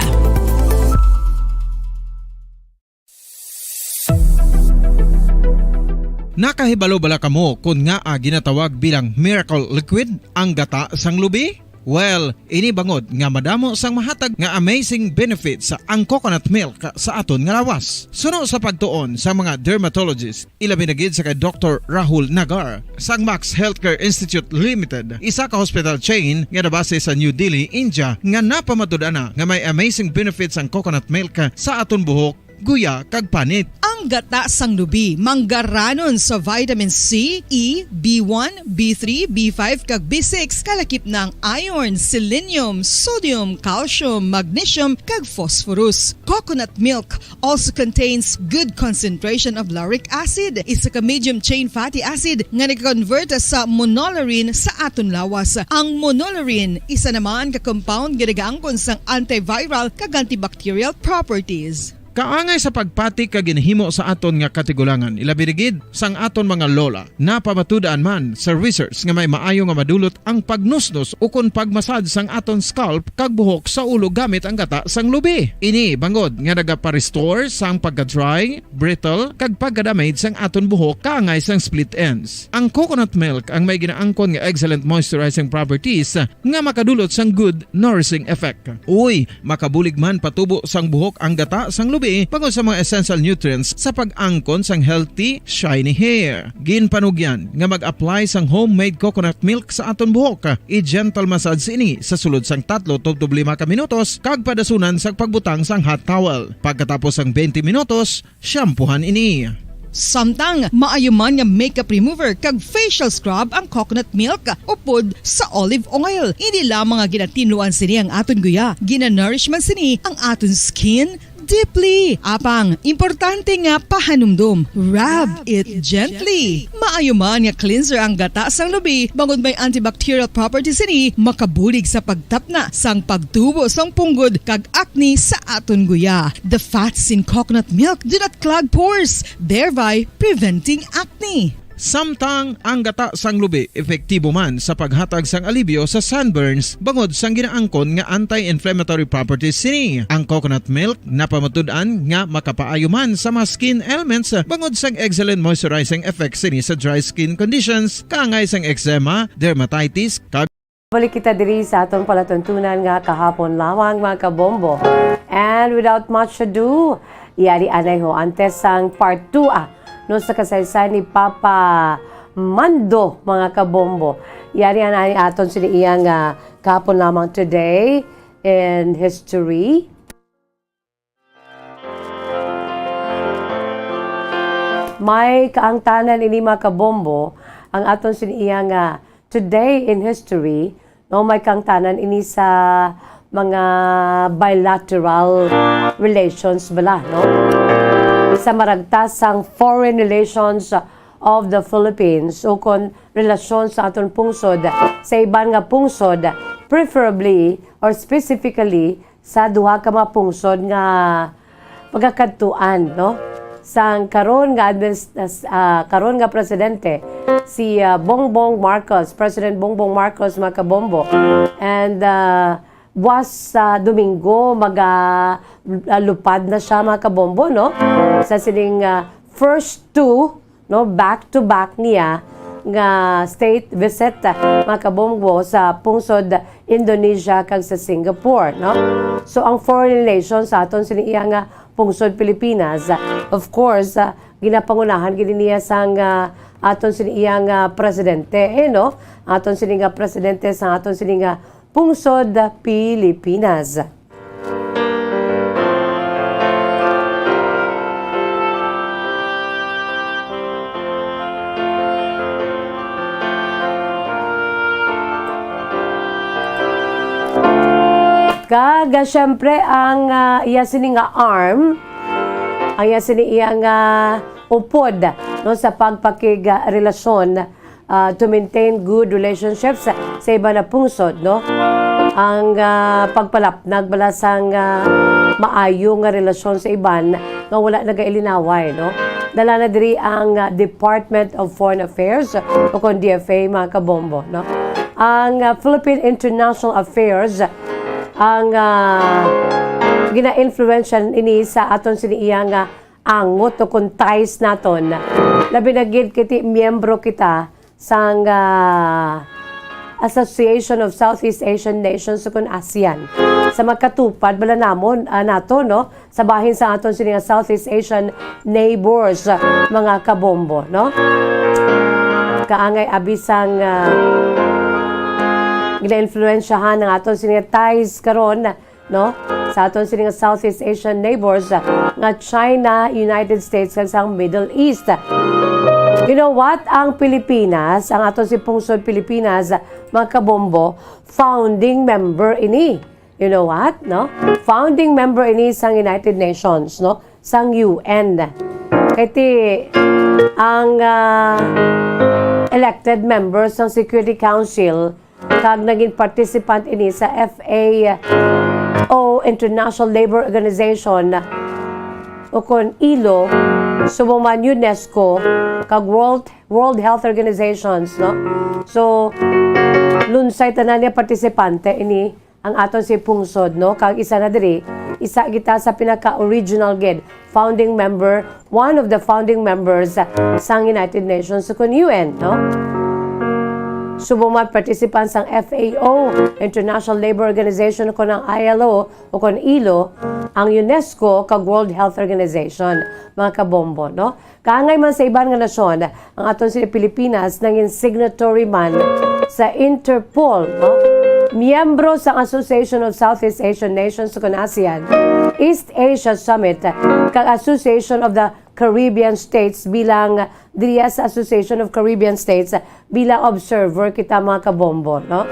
Nakahibalo bala kamo kon ngaa ginatawag bilang miracle liquid ang gata sang lubi? Well, ini bangod nga madamo sang mahatag nga amazing benefits ang coconut milk sa aton nga lawas. Suno sa pagtuon sa mga dermatologist, ilabi na gid sa kay Doktor Rahul Nagar sang Max Healthcare Institute Limited, isa ka hospital chain nga nabase sa New Delhi, India, nga napamatud-an na nga may amazing benefits ang coconut milk sa aton buhok, guya, kag panit. Ang gata sang lubi manggaranon sa vitamin C, E, B one, B three, B five, kag B six, kalakip na ang iron, selenium, sodium, calcium, magnesium, kag phosphorus. Coconut milk also contains good concentration of lauric acid, isa ka medium chain fatty acid nga nag-convert sa monolaurin sa aton lawas. Ang monolaurin isa naman ka compound nga nagaangkon sang antiviral kag antibacterial properties. Kaangay sa pagpati kag ginahimo sa aton nga katigulangan, ilabi na gid sang aton mga lola. Napamatud-an man sa research nga may maayo nga madulot ang pagnusnos ukon pagmasad sang aton scalp kag buhok sa ulo gamit ang gata sang lubi. Ini bangod nga nagapa-restore sang pagka-dry, brittle, kag pagka-damage sang aton buhok kaangay sang split ends. Ang coconut milk ang may ginaangkon nga excellent moisturizing properties nga makadulot sang good nourishing effect. Uy, makabulig man patubo sang buhok ang gata sang lubi. bangod sa mga essential nutrients sa pag-angkon sang healthy, shiny hair. Ginpanugyan nga mag-apply sang homemade coconut milk sa aton buhok. I-gentle massage ini sa sulod sang tatlo tubtob lima ka minutos kag padasunan sang pagbutang sang hot towel. Pagkatapos sang twenty minutos, shampoohan ini. Samtang maayo man nga makeup remover kag facial scrub ang coconut milk upod sa olive oil. Hindi lamang nga ginatinluan sini ang aton guya, ginanourish man sini ang aton skin deeply. Apang, importante nga pahanumdom, rub it gently. Maayo man nga cleanser ang gata sang lubi, bangod may antibacterial properties sini, makabulig sa pagtapna sang pagtubo sang punggod kag acne sa aton guya. The fats in coconut milk do not clog pores, thereby preventing acne. Samtang ang gata sang lubi epektibo man sa paghatag sang alibyo sa sunburns bangod sang ginaangkon nga anti-inflammatory properties sini. Ang coconut milk napamatud-an nga makapaayo man sa mga skin ailments bangod sang excellent moisturizing effects sini sa dry skin conditions, kaangay sang eczema, dermatitis, kag Balik kita diri sa aton palatuntunan nga kahapon lamang, mga kabombo. And without much ado, yari anay ho, antes sang part two, ah, no, sa kasaysayan ni Papa Mando, mga kabombo. Yari anay aton sini iya nga kahapon lamang, today in history. May kaangtanan ini, mga kabombo, ang aton sini iya nga today in history, no, may kaangtanan ini sa mga bilateral relations bala, no? Sa maragtas sang foreign relations of the Philippines, ukon relasyon sa aton pungsod sa iban nga pungsod, preferably or specifically sa duha ka mga pungsod nga pagkakadtuan, no? Sang karon nga adminis-, ah, karon nga presidente, si, ah, Bongbong Marcos, President Bongbong Marcos, mga kabombo. And, ah, buwas sa Domingo, maga-, ah, lupad na siya, mga kabombo, no? Sa sining, ah, first two, no, back to back niya nga state visit, ah, mga kabombo, sa pungsod Indonesia kag sa Singapore, no? So, ang foreign relations sa aton sini iya nga pungsod Pilipinas, ah, of course, ah, ginapangunahan gid niya sang, ah, aton sini iya nga presidente, eh, no? Aton sini nga presidente sa aton sini nga pungsod Pilipinas. Kag, ah, syempre, ang, ah, iya sini nga arm, ang iya sini iya nga upod, no, sa pagpakig, ah, relasyon, ah, to maintain good relationships sa iban nga pungsod, no? Ang, ah, pagpalapnag bala sang, ah, maayo nga relasyon sa iban nga wala nagailinaway, no? Dala na diri ang, ah, Department of Foreign Affairs o kon D F A, mga kabombo, no? Ang, ah, Philippine International Affairs ang, ah, gina-influensya ini sa aton sini iya nga angot o kon ties naton. Labi na gid kay ti miyembro kita sang, ah, Association of Southeast Asian Nations o kon ASEAN. Sa makatupad bala namon, ah, nato, no? Sa bahin sa aton sini nga Southeast Asian neighbors, ah, mga kabombo, no? Kaangay abi sang, ah, gina-influensyahan ang aton sini nga ties karon, no? Sa aton sini nga Southeast Asian neighbors, ah, nga China, United States, kag sa Middle East. You know what? Ang Pilipinas, ang aton si pungsod Pilipinas, mga kabombo, founding member ini. You know what? No? Founding member ini sang United Nations, no? Sang U N. Kay ti ang, ah, elected member sang Security Council kag naging participant ini sa F A O, International Labour Organization, ukon ilo, subong man UNESCO, kag World, World Health Organizations, no? So, lunsay tanan niya partisipante ini ang aton si pungsod, no? Kag isa na diri, isa kita sa pinaka-original gid founding member, one of the founding members, uh, sang United Nations ukon U N, no? Subong man participant sang F A O, International Labour Organization, ukon ang I L O, ukon ilo, ang UNESCO kag World Health Organization, mga kabombo, no? Kaangay man sa iban nga nasyon, ang aton sini Pilipinas nangin signatory man sa Interpol, no? Miyembro sa Association of Southeast Asian Nations, kon ASEAN, East Asia Summit, kag Association of the Caribbean States bilang diriya sa Association of Caribbean States bilang observer kita, mga kabombo, no?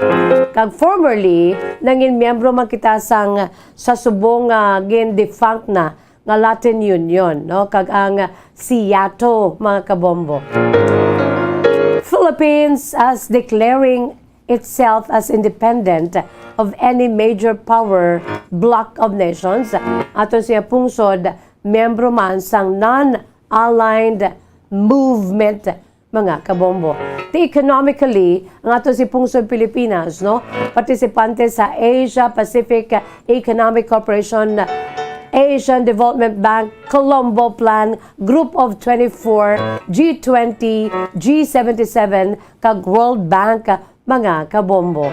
Kag formerly, nangin miyembro man kita sang sa subong nga gin-defunct na nga Latin Union, no? Kag ang SEATO, mga kabombo. Philippines as declaring itself as independent of any major power bloc of nations. Aton siya pungsod, miyembro man sang non-aligned movement, mga kabombo. Ti economically, ang ato si pungsod Pilipinas, no? Partisipante sa Asia Pacific Economic Cooperation, Asian Development Bank, Colombo Plan, Group of twenty-four, G twenty, G seventy-seven, kag World Bank, mga kabombo.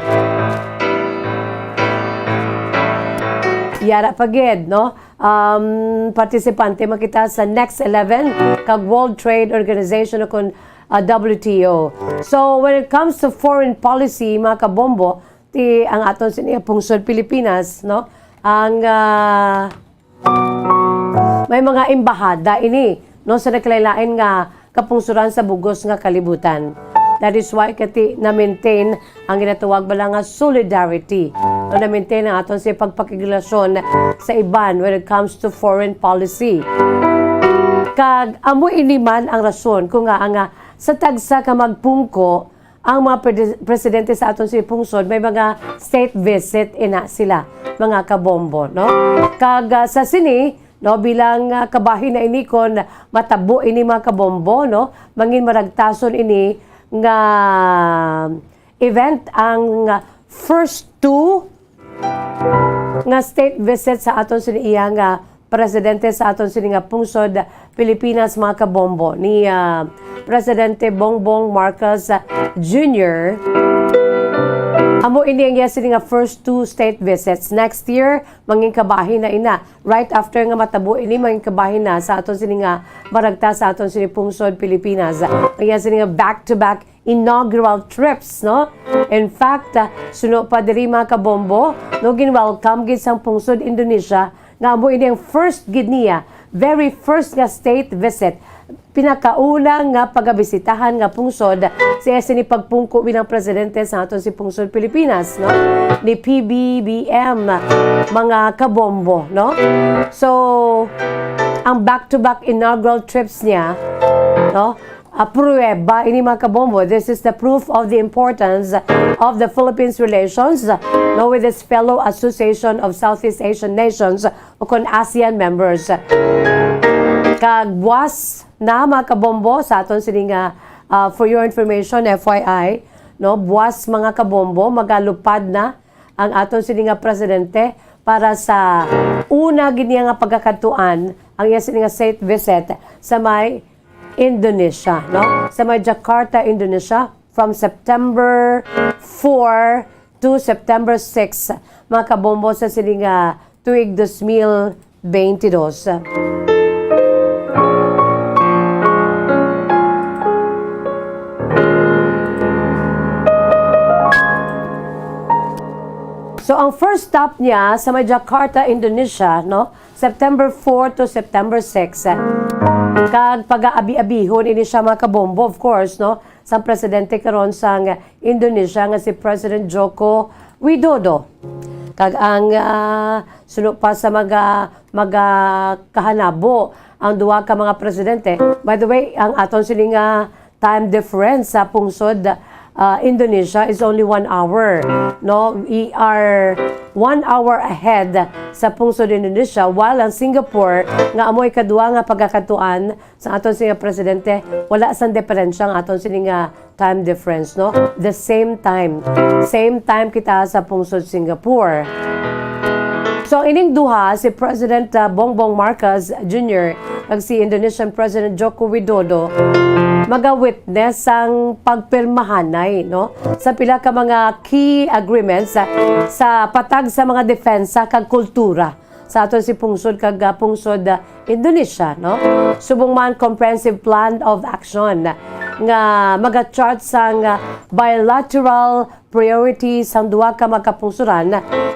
Yara pa gid, no? Um, partisipante man kita sa Next eleven kag World Trade Organization o kon, ah, W T O. So, when it comes to foreign policy, mga kabombo, ti ang aton sini pungsod Pilipinas, no? Ang, ah, may mga embahada ini, no, sa nagkalain-lain nga kapungsuran sa bugos nga kalibutan. That is why kati na-maintain ang ginatawag bala nga solidarity. No, na-maintain ang aton sa pagpakigrelasyon sa iban when it comes to foreign policy. Kag amo ini man ang rason kung nga, nga sa tagsa ka magpungko, ang mga prede-, presidente sa aton sini pungsod, may mga state visit ina sila, mga kabombo, no? Kag, ah, sa sini, no, bilang, ah, kabahin na ini kon matabo ini, mga kabombo, no, mangin maragtason ini nga event ang, ah, first two nga state visit sa aton sini iya nga presidente sa aton sini nga pungsod Pilipinas, mga kabombo, ni, ah, Presidente Bongbong Marcos, ah, Junior. Amo ini ang iya sini nga first two state visits. Next year, mangin kabahin na ina. Right after nga matabo ini, mangin kabahin na sa aton sini nga maragta sa aton sini pungsod Pilipinas. Ang iya sini nga back-to-back inaugural trips, no? In fact, ah, suno pa diri, mga kabombo, no, gin-welcome gid sang pungsod Indonesia nga amo ini ang first gid niya, very first nga state visit, pinakauna nga pagabisitahan nga pungsod sa iya sini pagpungko bilang presidente sa aton si pungsod Pilipinas, no? Ni P B B M, mga kabombo, no? So, ang back-to-back inaugural trips niya, no? Ah, pruweba ini, mga kabombo. This is the proof of the importance of the Philippines' relations, no, with its fellow Association of Southeast Asian Nations, o kon ASEAN members. Kag buwas na, mga kabombo, sa aton sini nga, ah, for your information, F Y I, no, buwas, mga kabombo, magalupad na ang aton sini nga presidente para sa una gid niya nga pagkakadtuan, ang iya sini nga state visit sa may Indonesia, no? Sa may Jakarta, Indonesia, from September four to September six, mga kabombo, sa sini nga tuig dos mil beintidos. So, ang first stop niya sa may Jakarta, Indonesia, no? September four to September six. Kag pag-aabi-abihon ini siya, mga kabombo, of course, no? Sa presidente karon sang Indonesia nga si President Joko Widodo. Kag ang, ah, suno pa sa mga, mga kahanabo ang duha ka mga presidente. By the way, ang aton sini nga time difference sa pungsod, ah, Indonesia is only one hour. No, we are one hour ahead sa pungsod Indonesia, while ang Singapore, nga amo ikaduha nga pagkakadtuan sa aton sini nga presidente, wala sang diferensya ang aton sini nga time difference, no? The same time. Same time kita sa pungsod Singapore. So, ining duha, si President, ah, Bongbong Marcos Junior kag si Indonesian President Joko Widodo, maga-witness sang pagpirmahanay, no, sa pila ka mga key agreements sa, sa patag sa mga depensa kag kultura, sa aton si pungsod kag, ah, pungsod, ah, Indonesia, no? Subong man comprehensive plan of action nga maga-chart sang, ah, bilateral priorities sang duha ka magkapungsoran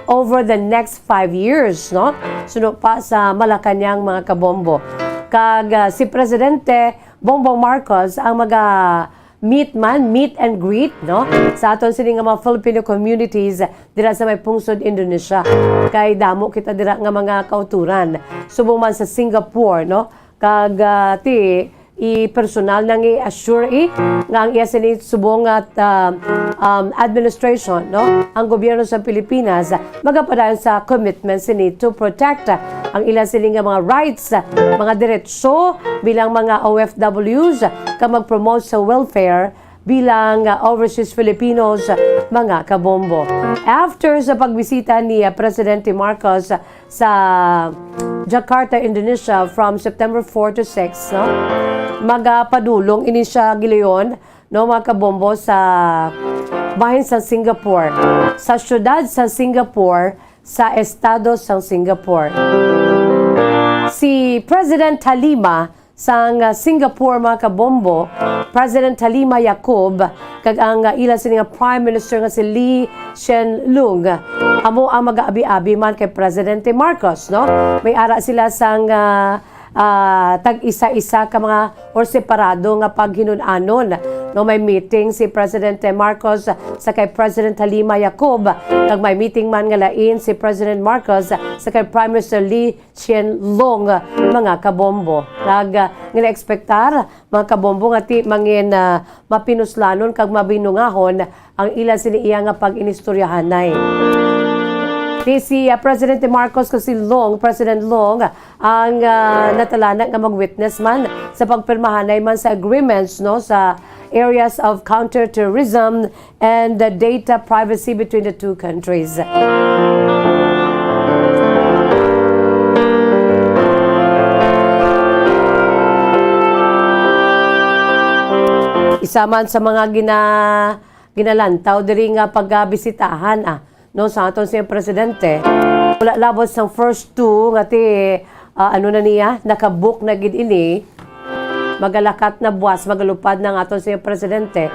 over the next five years, no? Suno pa sa Malacañang, mga kabombo. Kag, ah, si Presidente Bongbong Marcos ang maga meet man, meet and greet, no? Sa aton sini nga mga Filipino communities dira sa may pungsod Indonesia. Kay damo kita dira nga mga kauturan. Subong man sa Singapore, no? Kag, ah, ti, i personal nang i-assure, i, nga ang iya sini subong at, ah, um, administration, no? Ang gobyerno sa Pilipinas magapadayon sa commitment sini to protect ang ila sini nga mga rights, mga diretsyo bilang mga O F Ws, kag mag-promote sa welfare bilang, ah, overseas Filipinos, mga kabombo. After sa pagbisita ni, ah, Presidente Marcos sa Jakarta, Indonesia, from September four to six, no? Magapadulong ini siya gilayon, no, mga kabombo, sa bahin sa Singapore, sa siyudad sa Singapore, sa estado sang Singapore. Si President Halima sang, ah, Singapore, mga kabombo, President Halima Yacob, kag ang, ah, ila sini nga Prime Minister nga si Lee Hsien Loong, amo ang mag-aabi-abi man kay Presidente Marcos, no? May ara sila sang, ah, ah, tag-isa-isa ka mga or separado nga paghinun-anon, no? May meeting si Presidente Marcos sa kay President Halima Yacob, kag may meeting man nga lain si President Marcos sa kay Prime Minister Lee Hsien Loong, mga kabombo. Kag, ah, gina-ekspektar, mga kabombo, nga ti mangin, ah, mapinuslanon kag mabinungahon ang ila sini iya nga pag-inistoryahanay. Ti si, ah, Presidente Marcos kag si Loong, President Loong, ang, ah, natalana nga mag-witness man sa pagpirmahanay man sa agreements, no, sa areas of counterterrorism and the data privacy between the two countries. Isa man sa mga gina-, ginalantaw diri nga pagabisitahan, ah, no, sa aton sini presidente, wala labot sang first two nga ti, ah, ano na niya, nakabook na gid ini. Magalakat na buwas, magalupad na ang aton sini presidente.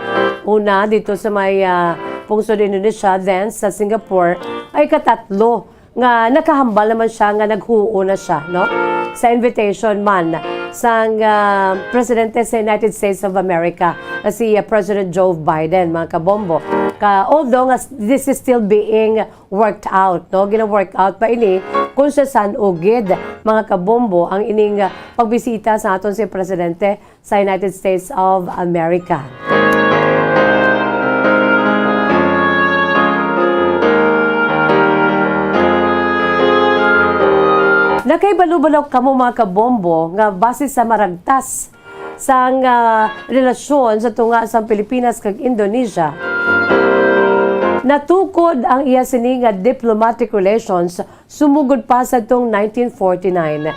Una, dito sa may, ah, pungsod Indonesia, then sa Singapore, ay katatlo nga nakahambal naman siya nga naghuo na siya, no? Sa invitation man sang, ah, presidente sa United States of America, na si, ah, President Joe Biden, mga kabombo. Ka, although nga s-, this is still being worked out, no? Gina-work out pa ini kung sa san-o gid, mga kabombo, ang ining, ah, pagbisita sa aton si presidente sa United States of America. Nakaibalo-balo kamo, mga kabombo, nga base sa maragtas sang, ah, relasyon sa tunga sang Pilipinas kag Indonesia, natukod ang iya sini nga diplomatic relations sumugod pa sa tong nineteen forty-nine.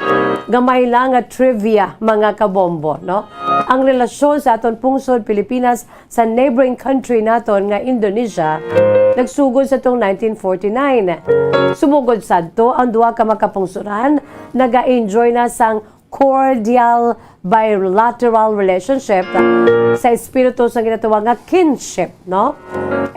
Gamay lang nga trivia, mga kabombo, no? Ang relasyon sa aton pungsod Pilipinas sa neighboring country naton nga Indonesia nagsugod sa tong nineteen forty-nine. Sumugod sadto, ang duha ka magkapungsoran naga-enjoy na sang cordial bilateral relationship sa espiritu sa ginatawag nga kinship, no?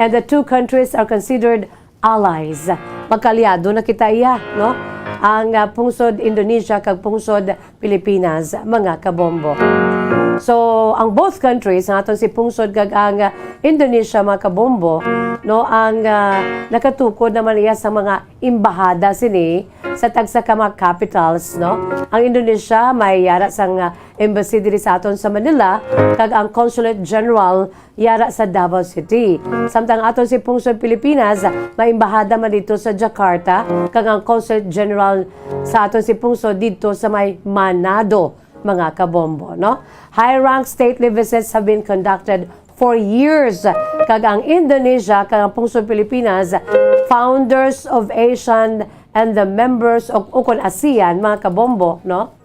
And the two countries are considered allies. Magkaalyado na kita iya, no? Ang, ah, pungsod Indonesia kag pungsod Pilipinas, mga kabombo. So, ang both countries, ang aton si pungsod kag ang, ah, Indonesia, mga kabombo, no, ang, ah, nakatukod naman iya sa mga embahada sini sa tagsa ka mga capitals, no? Ang Indonesia may yara sang, ah, embassy diri sa aton sa Manila, kag ang consulate general yara sa Davao City. Samtang aton si pungsod Pilipinas, may embahada man dito sa Jakarta, kag ang consulate general sa aton si pungsod dito sa may Manado, mga kabombo, no? High-rank stately visits have been conducted for years, kag ang Indonesia kag ang pungsod Pilipinas, founders of ASEAN and the members of, ukon ASEAN, mga kabombo, no?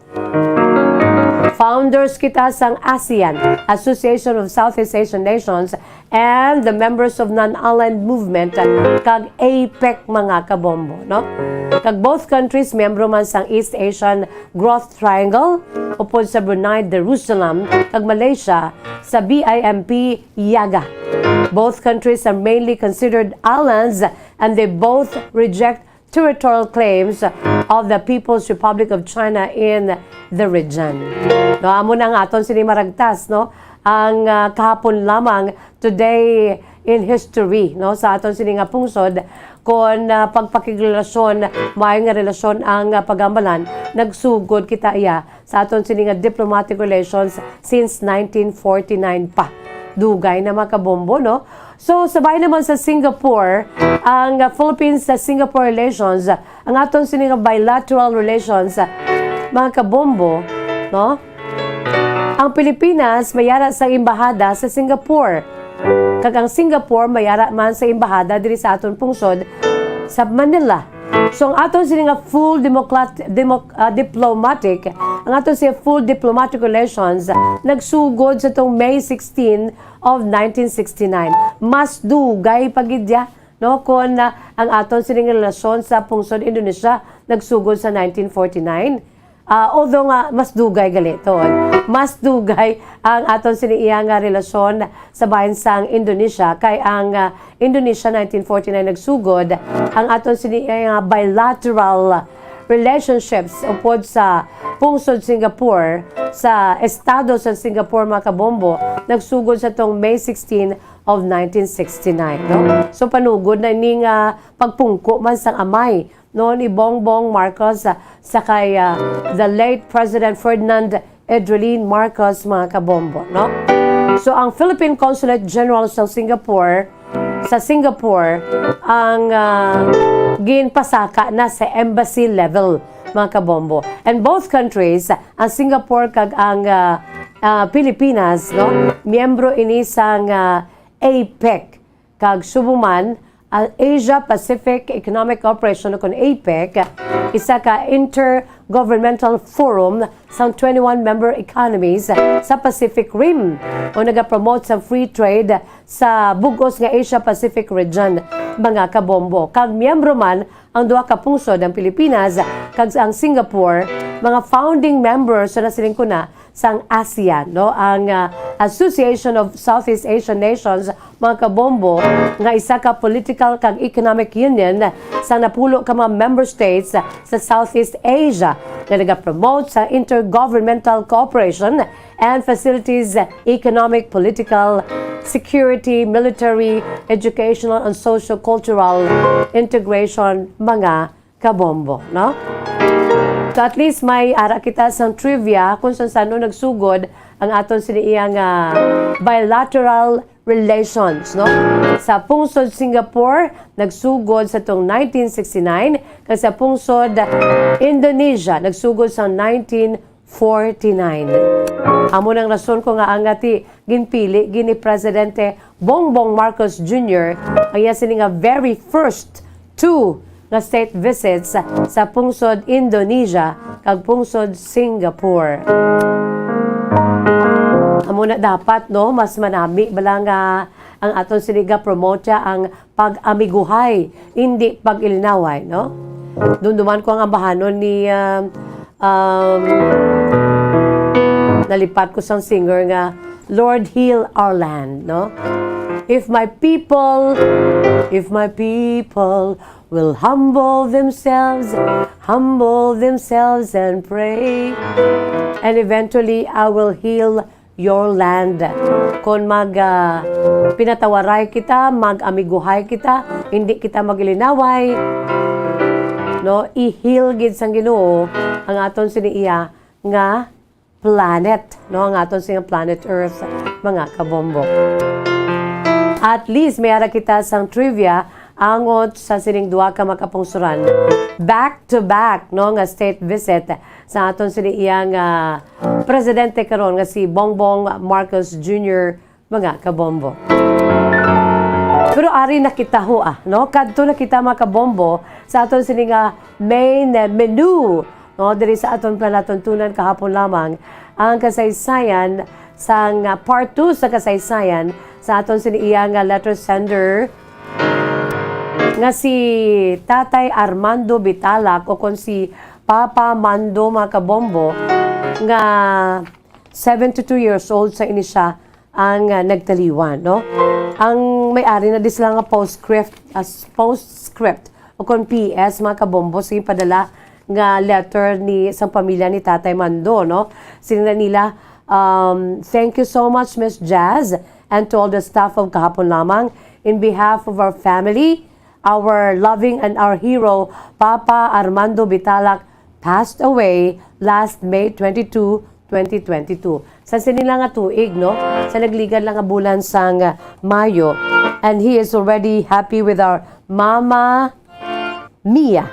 Founders kita sang ASEAN, Association of Southeast Asian Nations, and the members of Non-Aligned Movement, kag APEC, mga kabombo, no? Kag both countries miyembro man sang East Asian Growth Triangle, upod sa Brunei Darussalam, kag Malaysia sa BIMP YAGA. Both countries are mainly considered islands, and they both reject territorial claims of the People's Republic of China in the region. No, amo na ang aton sini maragtas, no? Ang, ah, kahapon lamang, today in history, no, sa aton sini nga pungsod, kon, ah, pagpakigrelasyon, maayo nga relasyon ang, ah, pagambalan, nagsugod kita iya sa aton sini nga diplomatic relations since nineteen forty-nine pa. Dugay na, mga kabombo, no? So, sabay naman sa Singapore, ang, uh, Philippines sa Singapore relations, ang aton sini nga bilateral relations, uh, mga kabombo, no? Ang Pilipinas mayara sa embahada sa Singapore. Kag ang Singapore mayara man sa embahada diri sa aton pungsod sa Manila. So, ang aton sini nga full democrat-, democ-, ah, diplomatic, ang aton sini full diplomatic relations nagsugod sa tong May sixteen of nineteen sixty-nine. Mas dugay pa gid ya, no, kon, ah, ang aton sini nga relasyon sa pungsod Indonesia nagsugod sa nineteen forty-nine. Ah, although nga mas dugay gali, tuod. Mas dugay ang aton sini iya nga relasyon sa bahin sang Indonesia, kay ang, ah, Indonesia nineteen forty-nine nagsugod, ang aton sini iya nga bilateral relationships upod sa pungsod Singapore, sa estado sa Singapore, mga kabombo, nagsugod sa tong May sixteen of nineteen sixty-nine, no? So, panugod na ini nga pagpungko man sang amay, no, ni Bongbong Marcos, ah, sa kay, ah, the late President Ferdinand Edrelin Marcos, mga kabombo, no? So, ang Philippine Consulate General sa Singapore, sa Singapore, ang, ah, ginpasaka na sa embassy level, mga kabombo. And both countries, ang Singapore kag ang, ah, ah, Pilipinas, no, miyembro ini sang, ah, APEC, kag subong man, ang Asia Pacific Economic Cooperation, o kon APEC, isa ka intergovernmental forum sang twenty-one member economies sa Pacific Rim, o nagapromote sa free trade sa bug-os nga Asia Pacific region, mga kabombo. Kag miyembro man ang duha ka pungsod, ang Pilipinas kag ang Singapore, mga founding members sa nasiling ko na sang ASEAN, no? Ang, ah, Association of Southeast Asian Nations, mga kabombo, nga isa ka political kag economic union sa napulo ka mga member states sa Southeast Asia nga nagapromote sa intergovernmental cooperation and facilities economic, political, security, military, educational, and socio-cultural integration, mga kabombo, no? So, at least may ara kita sang trivia kung san-san nagsugod ang aton sini iya nga bilateral relations, no? Sa pungsod Singapore, nagsugod sa tong nineteen sixty-nine, kag sa pungsod Indonesia, nagsugod sa nineteen forty-nine. Amo nang rason ko nga ang ati ginpili gid ni Presidente Bongbong Marcos Junior ang iya sini nga very first two nga state visits sa pungsod Indonesia kag pungsod Singapore. Amo na dapat, no, mas manami bala nga ang aton sini ga-promote ang pag-amiguhay, hindi pag-ilinaway, no? Dumduman ko ang ambahanon ni, um, um, nalipat ko sang singer nga, "Lord, heal our land," no? "If my people, if my people will humble themselves, humble themselves and pray, and eventually I will heal your land." Kon mag, ah, pinatawaray kita, mag-amiguhay kita, hindi kita mag-ilinaway, no? I-heal gid sang Ginoo ang aton sini iya nga planet, no? Ang aton sini nga planet Earth, mga kabombo. At least, may ara kita sang trivia angot sa sining duha ka makapungsuran. Back to back, no, nga state visit sa aton sini iya nga presidente karon nga si Bongbong Marcos Junior, mga kabombo. Pero ari na kita ho, ah, no? Kadto na kita, mga kabombo, sa aton sini nga main menu, no? Diri sa aton palatuntunan kahapon lamang ang kasaysayan sang, ah, part two sa kasaysayan sa aton sini iya nga letter sender nga si Tatay Armando Bitalak o kon si Papa Mando, mga kabombo, nga seventy-two years old sa ini siya ang, ah, nagtaliwan, no? Ang may-ari na di sila nga postscript, as postscript o kon P S, mga kabombo, sa ginpadala nga letter ni, sa pamilya ni Tatay Mando, no? Sila nila, um, "Thank you so much, Miss Jazz, and to all the staff of Kahapon Lamang. In behalf of our family, our loving and our hero, Papa Armando Bitalak, passed away last May twenty-two, twenty twenty-two." Sa sini lang nga tuig, no? Sa nagligad lang nga bulan sang Mayo. And he is already happy with our Mama Mia.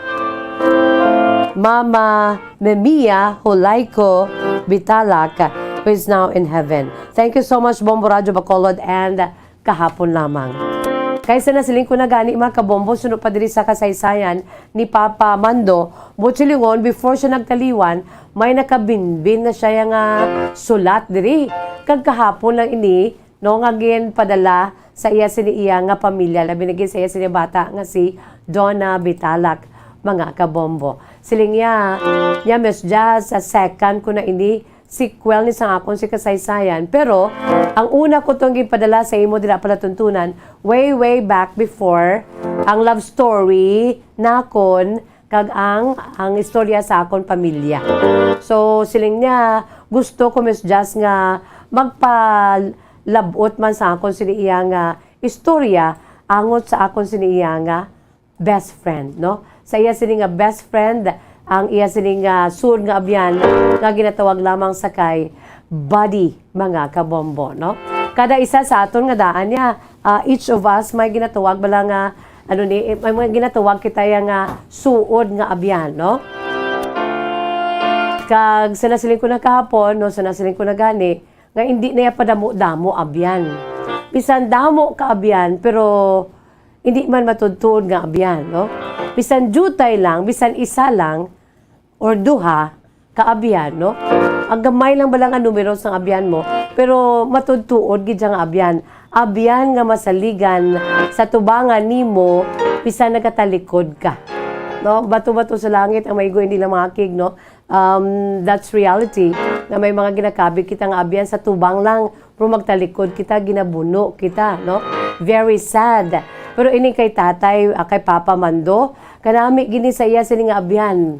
Mama Memia Hulaiko Bitalak, who is now in heaven. Thank you so much, Bombo Radyo Bacolod, and Kahapon Lamang. Kay sa nasiling ko na gani, mga kabombo, suno pa diri sa kasaysayan ni Papa Mando, buot silingon, before siya nagtaliwan, may nakabinbin na siya nga sulat diri. Kag kahapon lang ini, no, nga ginpadala sa iya sini iya nga pamilya, labi na gid sa iya sini bata nga si Donna Bitalak, mga kabombo. Siling niya, niya, "Miss Jazz, sa second ko na ini, sequel ni sang akon si kasaysayan. Pero ang una ko tong gipadala sa imo dira palatuntunan, way, way back before, ang love story nakon kag ang, ang istorya sa akon pamilya." So, siling niya, "Gusto ko, Miss Jazz, nga magpalab-ot man sa akon sini iya nga istorya angot sa akon sini iya nga best friend," no? Sa iya sini nga best friend, ang iya sini nga suod nga abyan nga ginatawag lamang sa kay buddy, mga kabombo, no? Kada isa sa aton nga daan niya, ah, each of us may ginatawag bala nga, ano ni, eh, may mga ginatawag kita ya nga suod nga abyan, no? Kag sa nasiling ko na kahapon, no, sa nasiling ko na gani, nga hindi na ya padamo-damo abyan. Bisan damo ka abyan, pero hindi man matuod-tuod nga abyan, no? Bisan diutay lang, bisan isa lang, or duha ka abyan, no? Ang gamay lang bala nga numero sang abyan mo, pero matuod-tuod gid siya nga abyan. Abyan nga masaligan sa tubangan nimo, bisan nagatalikod ka. No? Bato-bato sa langit ang maigo, hindi lang mahakig, no? Um, that's reality, nga may mga ginakabig kita nga abyan sa tubang lang, pero magtalikod kita, ginabuno kita, no? Very sad. Pero ini kay tatay, ah, kay Papa Mando, kanami gini sa iya sini nga abyan.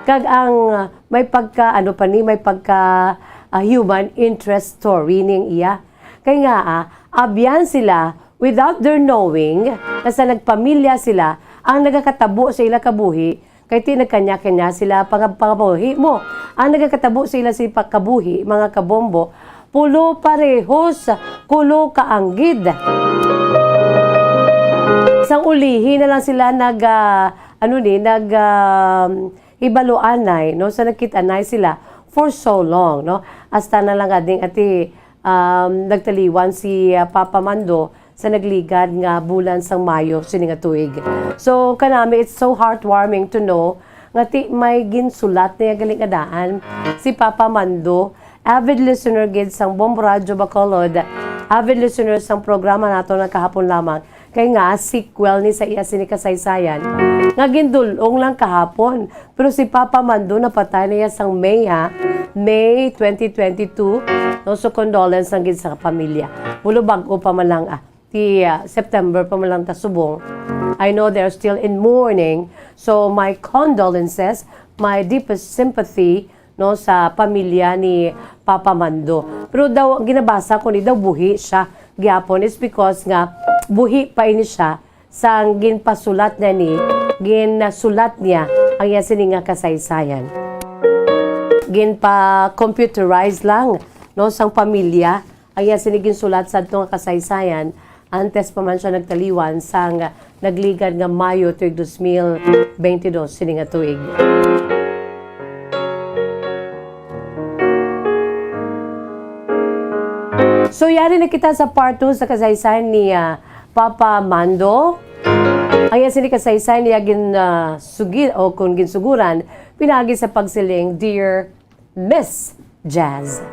Kag ang, ah, may pagka, ano pa ni, may pagka, ah, human interest story ning iya. Kay nga, ah, abyan sila without their knowing, nga sa nagpamilya sila, ang nagakatabo sa ila kabuhi, kay ti nagkanya-kanya sila pangab-, pangabuhi mo. Ang nagakatabo sa ila si pa-, kabuhi, mga kabombo, pulo parehos, kulo kaanggid. Sang ulihi na lang sila nag, ah, ano ni, nag, ah, hibaluanay, no? Sa nagkit-anay sila for so long, no? Hasta na lang ading ati, um, nagtaliwan si, ah, Papa Mando sa nagligad nga bulan sang Mayo sini nga tuig. So, kanami, it's so heartwarming to know nga ti may ginsulat niya gali nga daan si Papa Mando, avid listener gid sang Bombo Radyo Bacolod, avid listener sang programa nato nga kahapon lamang. Kay nga, sequel ni sa iya sini kasaysayan nga gindul-ong lang kahapon. Pero si Papa Mando napatay na iya sang May, ha? May twenty twenty-two, no? So, condolence lang gid sa pamilya. Mulo bag-o pa man lang, ah, ti, ah, September pa man lang ta subong. I know they're still in mourning. So, my condolences, my deepest sympathy, no, sa pamilya ni Papa Mando. Pero daw, ginabasa ko ni daw buhi siya gihapon. It's because nga buhi pa ini siya sang ginpasulat na ni, ginasulat niya ang iya sini nga kasaysayan. Ginpa-computerize lang, no, sang pamilya ang iya sini ginsulat sadto nga kasaysayan antes pa man siya nagtaliwan sang nagligad nga Mayo tuig dos mil bentidós sini nga tuig. So, yari na kita sa part two sa kasaysayan ni, ah, Papa Mando. Ang iya sini kasaysayan niya gin, ah, sugi-, o kung ginsuguran, pinagi sa pagsiling, "Dear Miss." Jazz.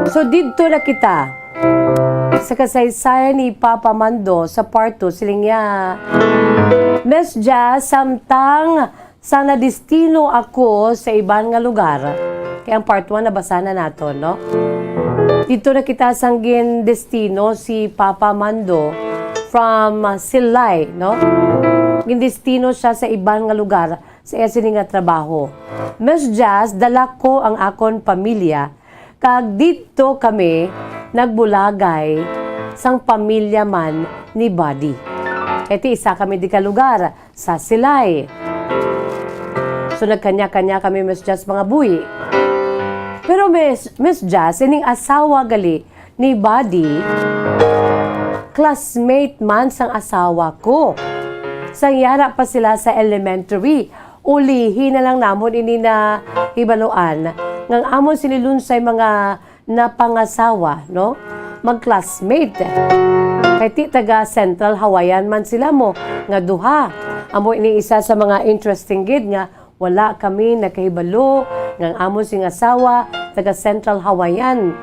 So, didto na kita sa kasaysayan ni Papa Mando sa part two, siling niya, "Miss Jazz, samtang sa nadestino ako sa iban nga lugar." Kay ang part one nabasa na naton, no? Didto na kita sang gindestino si Papa Mando from, uh, Silay, no? Gindestino siya sa iban nga lugar sa iya sini nga trabaho. "Miss Jazz, dala ko ang akon pamilya, kag didto kami nagbulagay sang pamilya man ni Buddy." Kay ti isa kami di ka lugar, sa Silay. So, nagkanya-kanya kami, Miss Jazz, mga buhi. Pero, Miss, Miss Jazz, ining asawa gali ni Buddy, classmate man sang asawa ko. Sang yara pa sila sa elementary, ulihi na lang namon ini nahibaluan nga ang amon sini Lunsay mga napangasawa, no? Mag-classmate. Kay ti taga Central Hawaiian man sila mo nga duha. Amo ini isa sa mga interesting gid nga wala kami nakahibalo nga ang amon sing asawa taga Central Hawaiian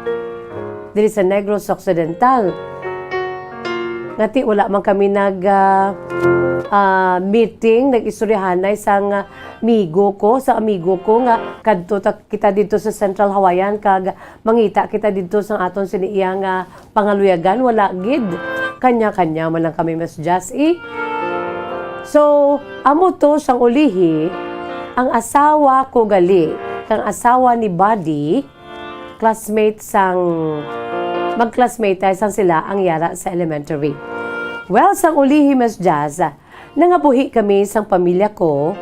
diri sa Negros Occidental. Nga ti wala man kami nag, ah, ah, meeting, nag-istoryahanay sang, ah, migo ko, sa amigo ko nga kadto ta, kita didto sa Central Hawaiian kag mangita kita didto sang aton sini iya nga pangaluyagan, wala gid. Kanya-kanya man lang kami, Miss Jazz, eh. So, amo to sang ulihi, ang asawa ko gali, kang asawa ni Buddy, classmate sang, mag-classmate tayo sang sila ang yara sa elementary. Well, sang ulihi, Miss Jazz, nangabuhi kami sang pamilya ko,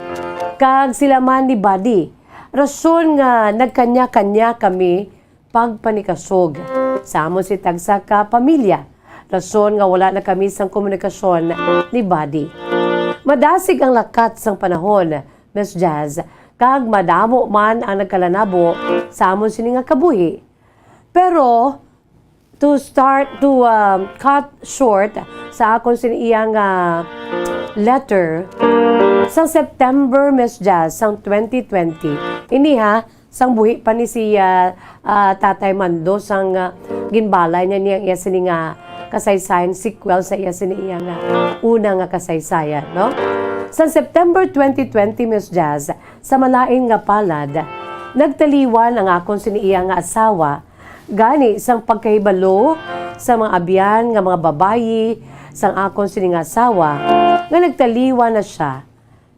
kag sila man ni Buddy. Rason nga nagkanya-kanya kami pagpanikasog sa amon si tagsa ka pamilya. Rason nga wala na kami sang komunikasyon ni Buddy. Madasig ang lakat sang panahon, Miss Jazz, kag madamo man ang nagkalanabo sa amon sini nga kabuhi. Pero, to start, to, um, cut short sa akon sini iya nga letter, sa September, Miss Jazz, sang twenty twenty, ini ha, sang buhi pa ni si, ah, ah, Tatay Mando, sang, ah, ginbalay niya niya iya sini nga kasaysayan, sequel sa iya sini iya nga una nga kasaysayan, no? Sa September twenty twenty, Miss Jazz, sa malain nga palad, nagtaliwan ang akon sini iya nga asawa, gani sang pagkahibalo sa mga abyan nga mga babayi sang akon sini nga asawa nga nagtaliwan na siya.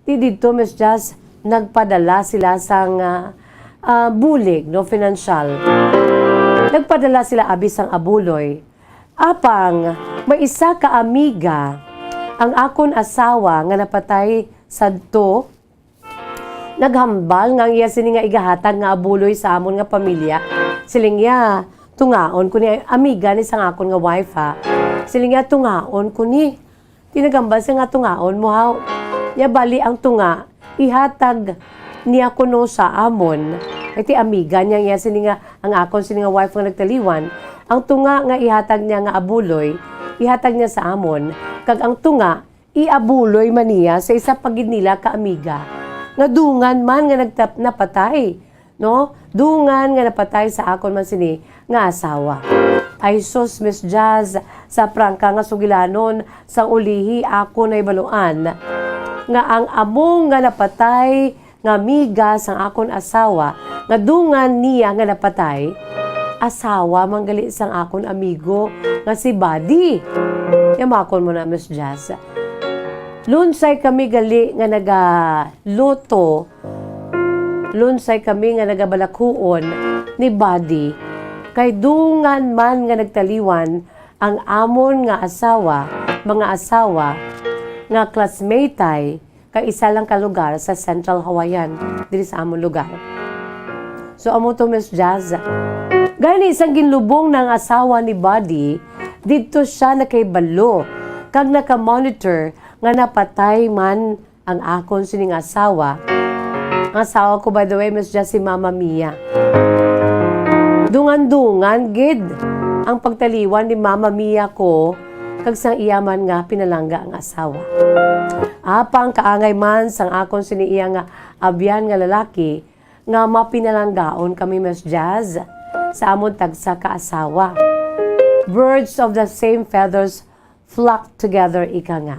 Di didto, Miss Jazz, nagpadala sila sang, ah, ah, bulig, no, financial. Nagpadala sila abi sang abuloy. Apang may isa ka amiga ang akon asawa nga napatay sadto, naghambal nga ang iya sini nga igahatag nga abuloy sa amon nga pamilya. Siling niya, tungaon ko ni, amiga ni sang akon nga wife, ha. Siling niya, tungaon ko ni. Tinagambal siya nga tungaon mo, haw. Nya bali ang tunga, ihatag niya kuno sa amon. Kay ti amiga niya, iya sini nga, ang akon sini nga wife nga nagtaliwan. Ang tunga nga ihatag niya nga abuloy, ihatag niya sa amon. Kag ang tunga, iabuloy man niya sa isa pa gid nila ka amiga, nga dungan man nga nagtap-, napatay, no? Dungan nga napatay sa akon man sini nga asawa. Ay sus, Miss Jazz, sa prangka nga sugilanon, sang ulihi akon nahibaluan nga ang amo nga napatay nga amiga sang akon asawa, nga dungan niya nga napatay, asawa man gali sang akon amigo nga si Buddy. Yamakon mo na, Miss Jazz. Lunsay kami gali nga nagaluto, lunsay kami nga nagabalakhuon ni Buddy, kay dungan man nga nagtaliwan ang amon nga asawa, mga asawa, nga classmate ay kay isa lang ka lugar sa Central Hawaiian, diri sa amon lugar. So, amo to, Miss Jazz. Gani, sang ginlubong na ang asawa ni Buddy, didto siya nakahibalo kag nakamonitor nga napatay man ang akon sini nga asawa. Ang asawa ko, by the way, Miss Jazz, si Mama Mia. Dungan-dungan gid ang pagtaliwan ni Mama Mia ko kag sang iya man nga pinalangga nga asawa. Apang kaangay man sang akon sini iya nga abyan nga lalaki nga mapinalanggaon kami, Miss Jazz, sa amon tagsa ka asawa. Birds of the same feathers flock together, ika nga.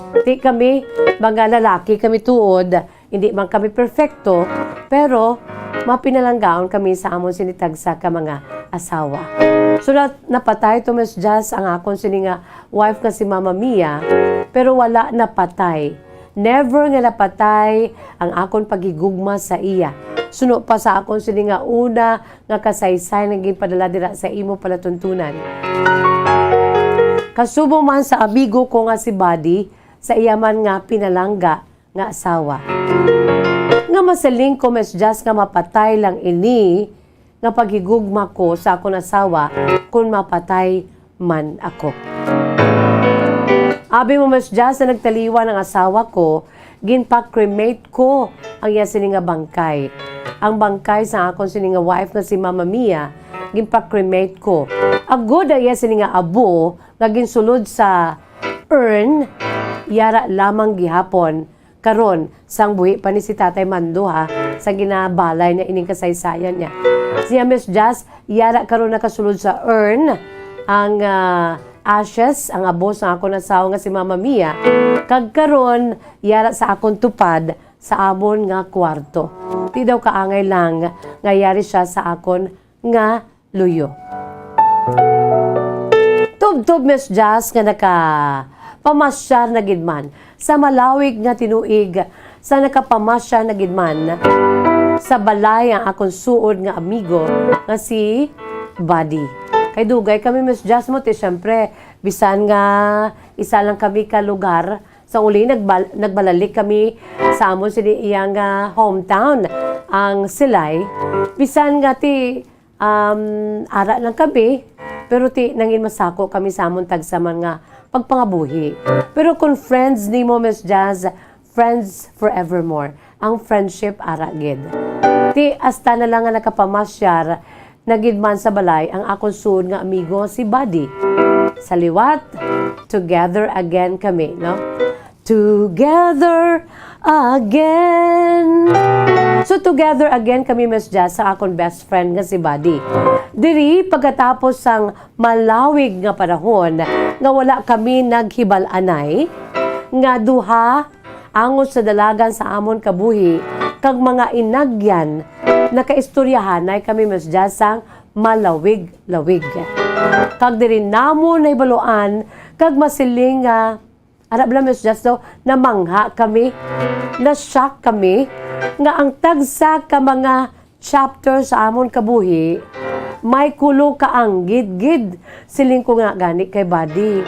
Ti kami, mga lalaki kami tuod, hindi man kami perfecto, pero mapinalanggaon kami sa amon sini tagsa ka mga asawa. So, na-, napatay to, Miss Jazz, ang akon sini nga wife nga si Mama Mia, pero wala napatay. Never nga napatay ang akon paghigugma sa iya. Suno pa sa akon sini nga una nga kasaysay nga ginpadala dira sa imo palatuntunan. Kasubo man sa amigo ko nga si Buddy, sa iya man nga pinalangga nga asawa. Nga masiling ko, Miss Jazz, nga mapatay lang ini nga paghigugma ko sa akon asawa kon mapatay man ako. Abi mo, Miss Jazz, sa nagtaliwan ang asawa ko, ginpa-cremate ko ang iya sini nga bangkay. Ang bangkay sa akon sini nga wife nga si Mama Mia, ginpa-cremate ko. Agod ang iya sini nga abo nga ginsulod sa urn, yara lamang gihapon karon, sang buhi pa ni si Tatay Mando, ha, sang ginabalay niya ining kasaysayan niya. Siya, Miss Jazz, yara karon nakasulod sa urn ang, ah, ashes, ang abo sa akon asawa nga si Mama Mia, kag karon yara sa akon tupad sa amon nga kwarto. Ti daw kaangay lang nga yari siya sa akon nga luyo. Tubtob, Miss Jazz, nga nakapamasyar na gid man sa malawig nga tinuig, sa nakapamasyar na gid man sa balay ang akon suod nga amigo nga si Buddy. Kay dugay kami, Miss Jazz, mo ti, syempre, bisan nga isa lang kami ka lugar, sa uli nagbal-, nagbalalik kami sa amon sini iyang, ah, hometown, ang Silay. Bisan nga ti um, ara lang kami, pero ti nangin masako kami sa amon tagsa man nga pagpangabuhi. Pero kung friends nimo, Miss Jazz, friends forevermore. Ang friendship ara gid. Ti hasta na lang nga nakapamasyar na gid man sa balay ang akon suod nga amigo si Buddy. Sa liwat, together again kami, no? Together again. So, together again kami, Miss Jazz, sa akon best friend nga si Buddy. Diri, pagkatapos sang malawig nga panahon nga wala kami naghibal-anay, nga duha angot sa dalagan sa amon kabuhi, kag mga inagyan, nakaistoryahanay kami, Miss Jazz, sang malawig-lawig. Kag diri namon nahibaluan, kag masiling nga, ara bala, Miss Jazz, daw, namangha kami, na-shock kami, nga ang tagsa ka mga chapter sa amon kabuhi, may kulo ka anggid gid. Siling ko nga gani kay Buddy.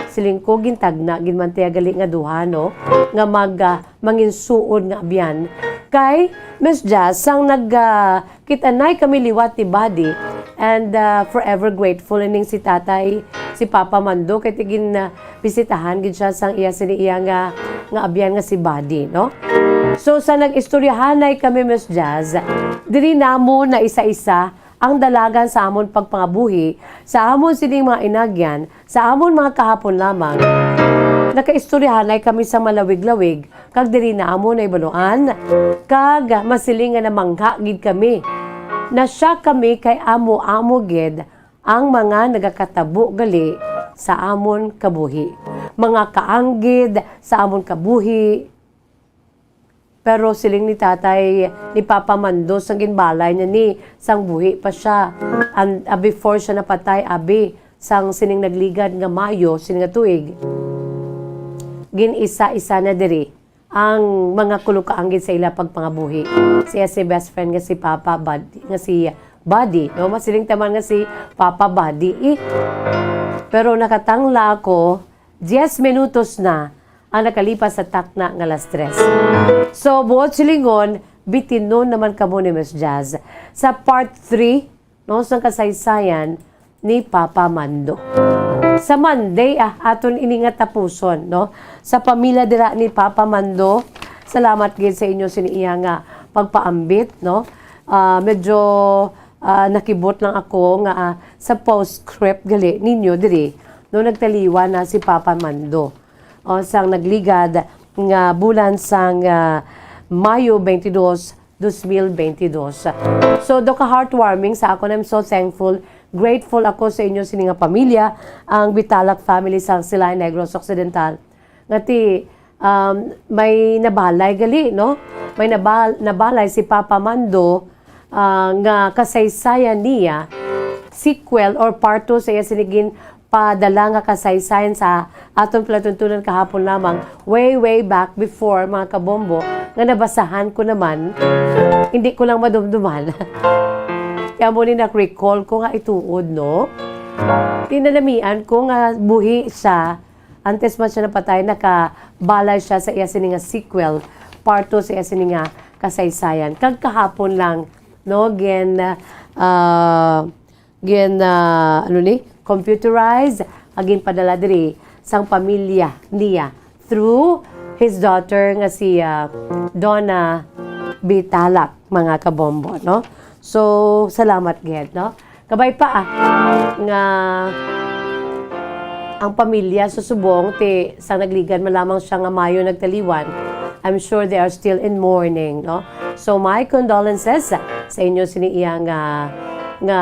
Siling ko, gintagna gid man tiya gali nga duha, no? Nga mag, ah, manginsuod nga abyan. Kay, Miss Jazz, sang nag, ah, kita-nay kami liwat ni Buddy, and, ah, forever grateful ining si Tatay, si Papa Mando, kay ti gin, ah, bisitahan gid siya sang iya sini iya nga, nga abyan nga si Buddy, no? So, sa nag-istoryahanay kami, Miss Jazz, diri namon na isa-isa ang dalagan sa amon pagpangabuhi, sa amon sining mga inagyan, sa amon mga kahapon lamang. Nakaistoryahanay kami sa malawig-lawig, kag diri namon nahibaluan, kag masiling nga namangha gid kami. Na-shock kami kay amo-amo gid ang mga nagakatabo gali sa amon kabuhi. Mga kaanggid sa amon kabuhi. Pero siling ni Tatay, ni Papa Mando, sang ginbalay niya ni, sang buhi pa siya. An-, ah, before siya napatay, abi, sang sining nagligad nga Mayo, sining nga tuig. Gin-isa-isa na diri ang mga kulo ka anggid sa ila pagpangabuhi. Siya si best friend nga si Papa Buddy, nga si Buddy, no? Masiling ta man nga si Papa Buddy, eh. Pero nakatangla ako, diez minutos na ang nakalipas sa takna nga alas tres. So, buot silingon, bitinon naman kamo ni Miss Jazz sa part three, no, sang kasaysayan ni Papa Mando. Sa Monday, ah, aton ini nga tapuson, no? Sa pamilya dira ni Papa Mando, salamat gid sa inyo sini iya nga pagpaambit, no? Ah, medyo, ah, nakibot lang ako nga, ah, sa postscript gali ninyo diri, no, nagtaliwan na si Papa Mando. O, sang nagligad nga bulan sang, ah, Mayo twenty-two, dos mil bentidós. So, do ka heartwarming sa akon. I'm so thankful, grateful ako sa inyo sini nga pamilya, ang Bitalac family sa Silay, Negros Occidental. Nga ti, um, may nabalay gali, no? May nabal-, nabalay si Papa Mando, ah, nga kasaysayan niya, sequel or part two sa iya sini gin padala nga kasaysayan sa aton palatuntunan kahapon lamang, way, way back before, mga kabombo, nga nabasahan ko naman, hindi ko lang madumduman. Kaya mo ni nag-recall ko nga ituod, no? Tinalamian ko nga buhi siya, antes man siya napatay, nakabalay siya sa iya sini nga sequel, part two sa iya sini nga kasaysayan. Kag kahapon lang, no, gin, ah, gin, ah, ano ni, computerized, ag ginpadala diri sang pamilya niya through his daughter nga si, ah, Donna Bitalac, mga kabombo, no? So, salamat gid, no? Kabay pa, ah, nga ang pamilya sa subong ti sa nagligad man lamang siya nga Mayo nagtaliwan, I'm sure they are still in mourning, no? So, my condolences sa inyo sini iya nga, nga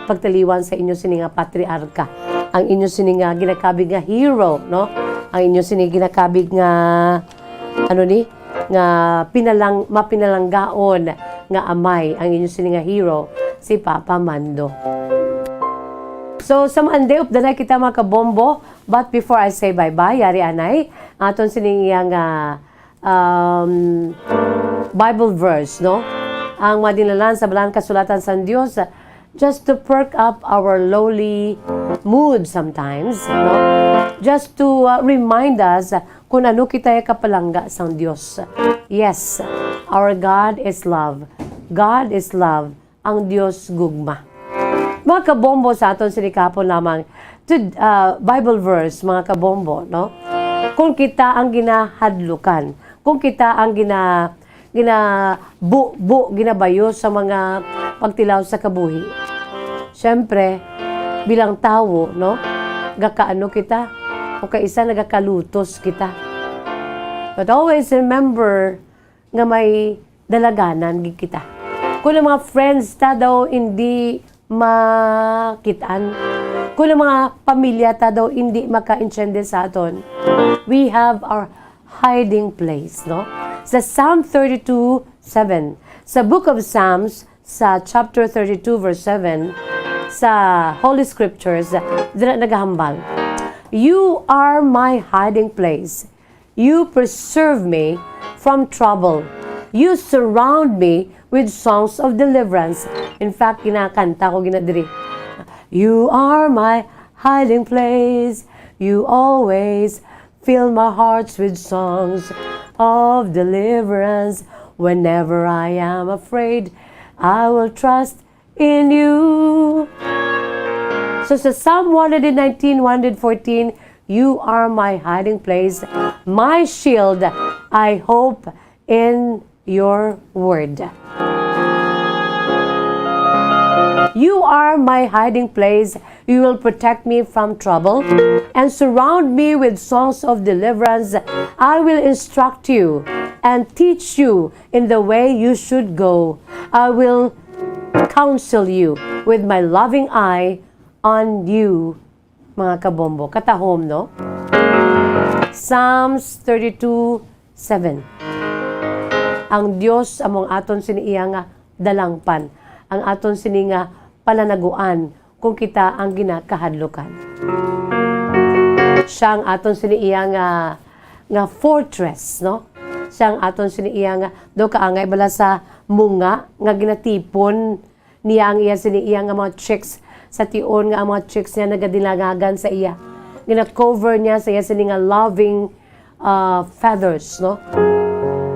pagtaliwan sa inyo sini nga patriarka, ang inyo sini nga ginakabig nga hero, no? Ang inyo sini ginakabig nga, ano ni, nga pinalang-, mapinalanggaon nga amay, ang inyo sini nga hero, si Papa Mando. So, sa Monday, updanay kita, mga kabombo, but before I say bye-bye, yari anay, aton sining iyang, ah, um, Bible verse, no? Ang madinalan sa Balaan Kasulatan sang Dios, just to perk up our lowly mood sometimes, no? Just to, uh, remind us, uh, kung ano kita kapalangga sang Dios. Yes, our God is love. God is love. Ang Dios gugma. Mga kabombo, sa aton sini kahapon lamang, to, uh, Bible verse, mga kabombo, no? Kung kita ang ginahadlukan, kung kita ang gina-, ginabubo, ginabayo sa mga pagtilaw sa kabuhi. Siyempre, bilang tawo, no, gakaano kita, o kaisa nagakalutos kita. But always remember nga may dalaganan gid kita. Kung ang mga friends ta daw hindi makit-an, kung ang mga pamilya ta daw hindi makaintiende sa aton, we have our hiding place, no? Sa Psalm thirty-two seven, sa Book of Psalms, sa chapter thirty-two, verse seven, sa Holy Scriptures, dira nagahambal, "You are my hiding place. You preserve me from trouble. You surround me with songs of deliverance." In fact, kinakanta ko gina diri. "You are my hiding place. You always fill my hearts with songs of deliverance. Whenever I am afraid, I will trust in you." So sa Psalm one hundred nineteen, one hundred fourteen, "You are my hiding place, my shield. I hope in your word." "You are my hiding place. You will protect me from trouble and surround me with songs of deliverance. I will instruct you and teach you in the way you should go. I will counsel you with my loving eye on you." Mga kabombo, katahom, no? Psalms thirty-two seven. Ang Dios amo ang aton sini iya nga dalangpan, ang aton sini nga palanaguan kung kita ang ginakahadlukan. Siya ang aton sini iya nga, nga fortress, no? Siya ang aton sini iya nga, daw kaangay bala sa munga nga ginatipon niya ang iya sini iya nga mga chicks, sa tion nga ang mga chicks niya nagadilangagan sa iya. Gina-cover niya sa iya sini nga loving, ah, feathers, no?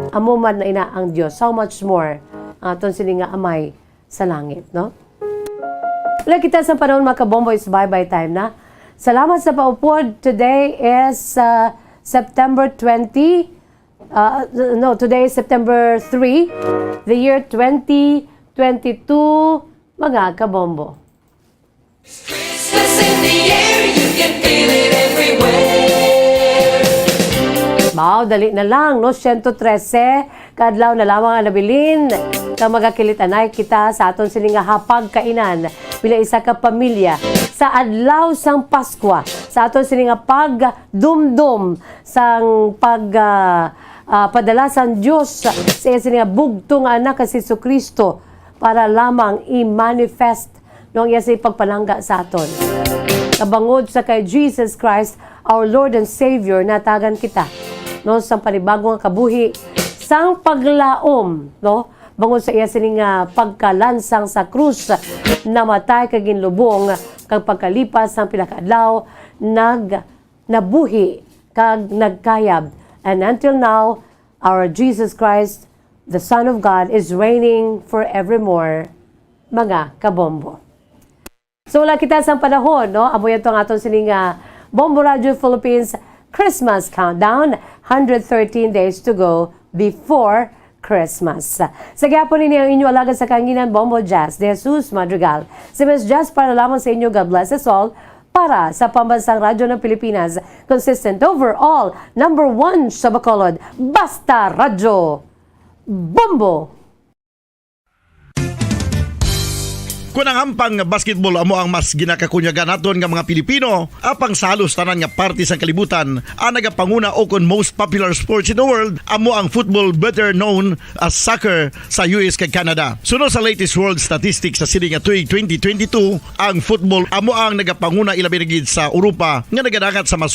Amo man na ina ang Dios. How much more ang aton sini nga Amay sa langit, no? Wala kita sa panahon, mga kabombo, is bye-bye time na. Salamat sa paupod. Today is uh, September twenty. Uh, no, today is September three, the year twenty twenty-two, mga kabombo. Christmas in the air, you can feel it everywhere. Mao, dali na lang, no? Siyento trese ka adlaw na lamang ang nabilin, nga magakilit-anay kita sa aton sini nga hapag kainan, bilang isa ka pamilya, sa adlaw sang Paskwa, sa aton sini nga pagdumdom sang pag ah, ah, padala sang Dios sa iya sini nga bugtong nga anak nga si Jesu-Cristo para lamang i-manifest, no, ang iya sini pagpalangga sa aton. Kabangod sa kay Jesus Christ, our Lord and Savior, natagan kita, no, sang panibago nga kabuhi, sang paglaom, no, bangod sa iya sini nga pagkalansang sa krus, namatay kag ginlubong, kag pagkalipas sang pila ka adlaw, nag nabuhi kag nagkayab. And until now, our Jesus Christ, the Son of God, is reigning forevermore, mga kabombo. So, wala kita sang panahon, no? Amo yan to ang aton sini nga Bombo Radio Philippines Christmas Countdown, one hundred thirteen days to go before Christmas. Sa gihapon ini ang inyo alagad sa kanginan, Bombo Jazz, De Jesus Madrigal. Si Miss Jazz para lamang sa inyo, God bless us all. Para sa Pambansang Radyo ng Pilipinas, consistent overall, number one sa Bacolod, Basta Radyo, Bombo! Kung ang hampang nga basketball amo ang mas ginakakunyagan naton nga mga Pilipino, apang sa halos tanan nga parte sang kalibutan, ang nagapanguna o kon most popular sports in the world amo ang football, better known as soccer, sa U S kag Canada. Suno sa latest world statistics sa sini nga tuig twenty twenty-two, ang football amo ang nagapanguna, ilabi na gid sa Europa, nga nagadangat sa mas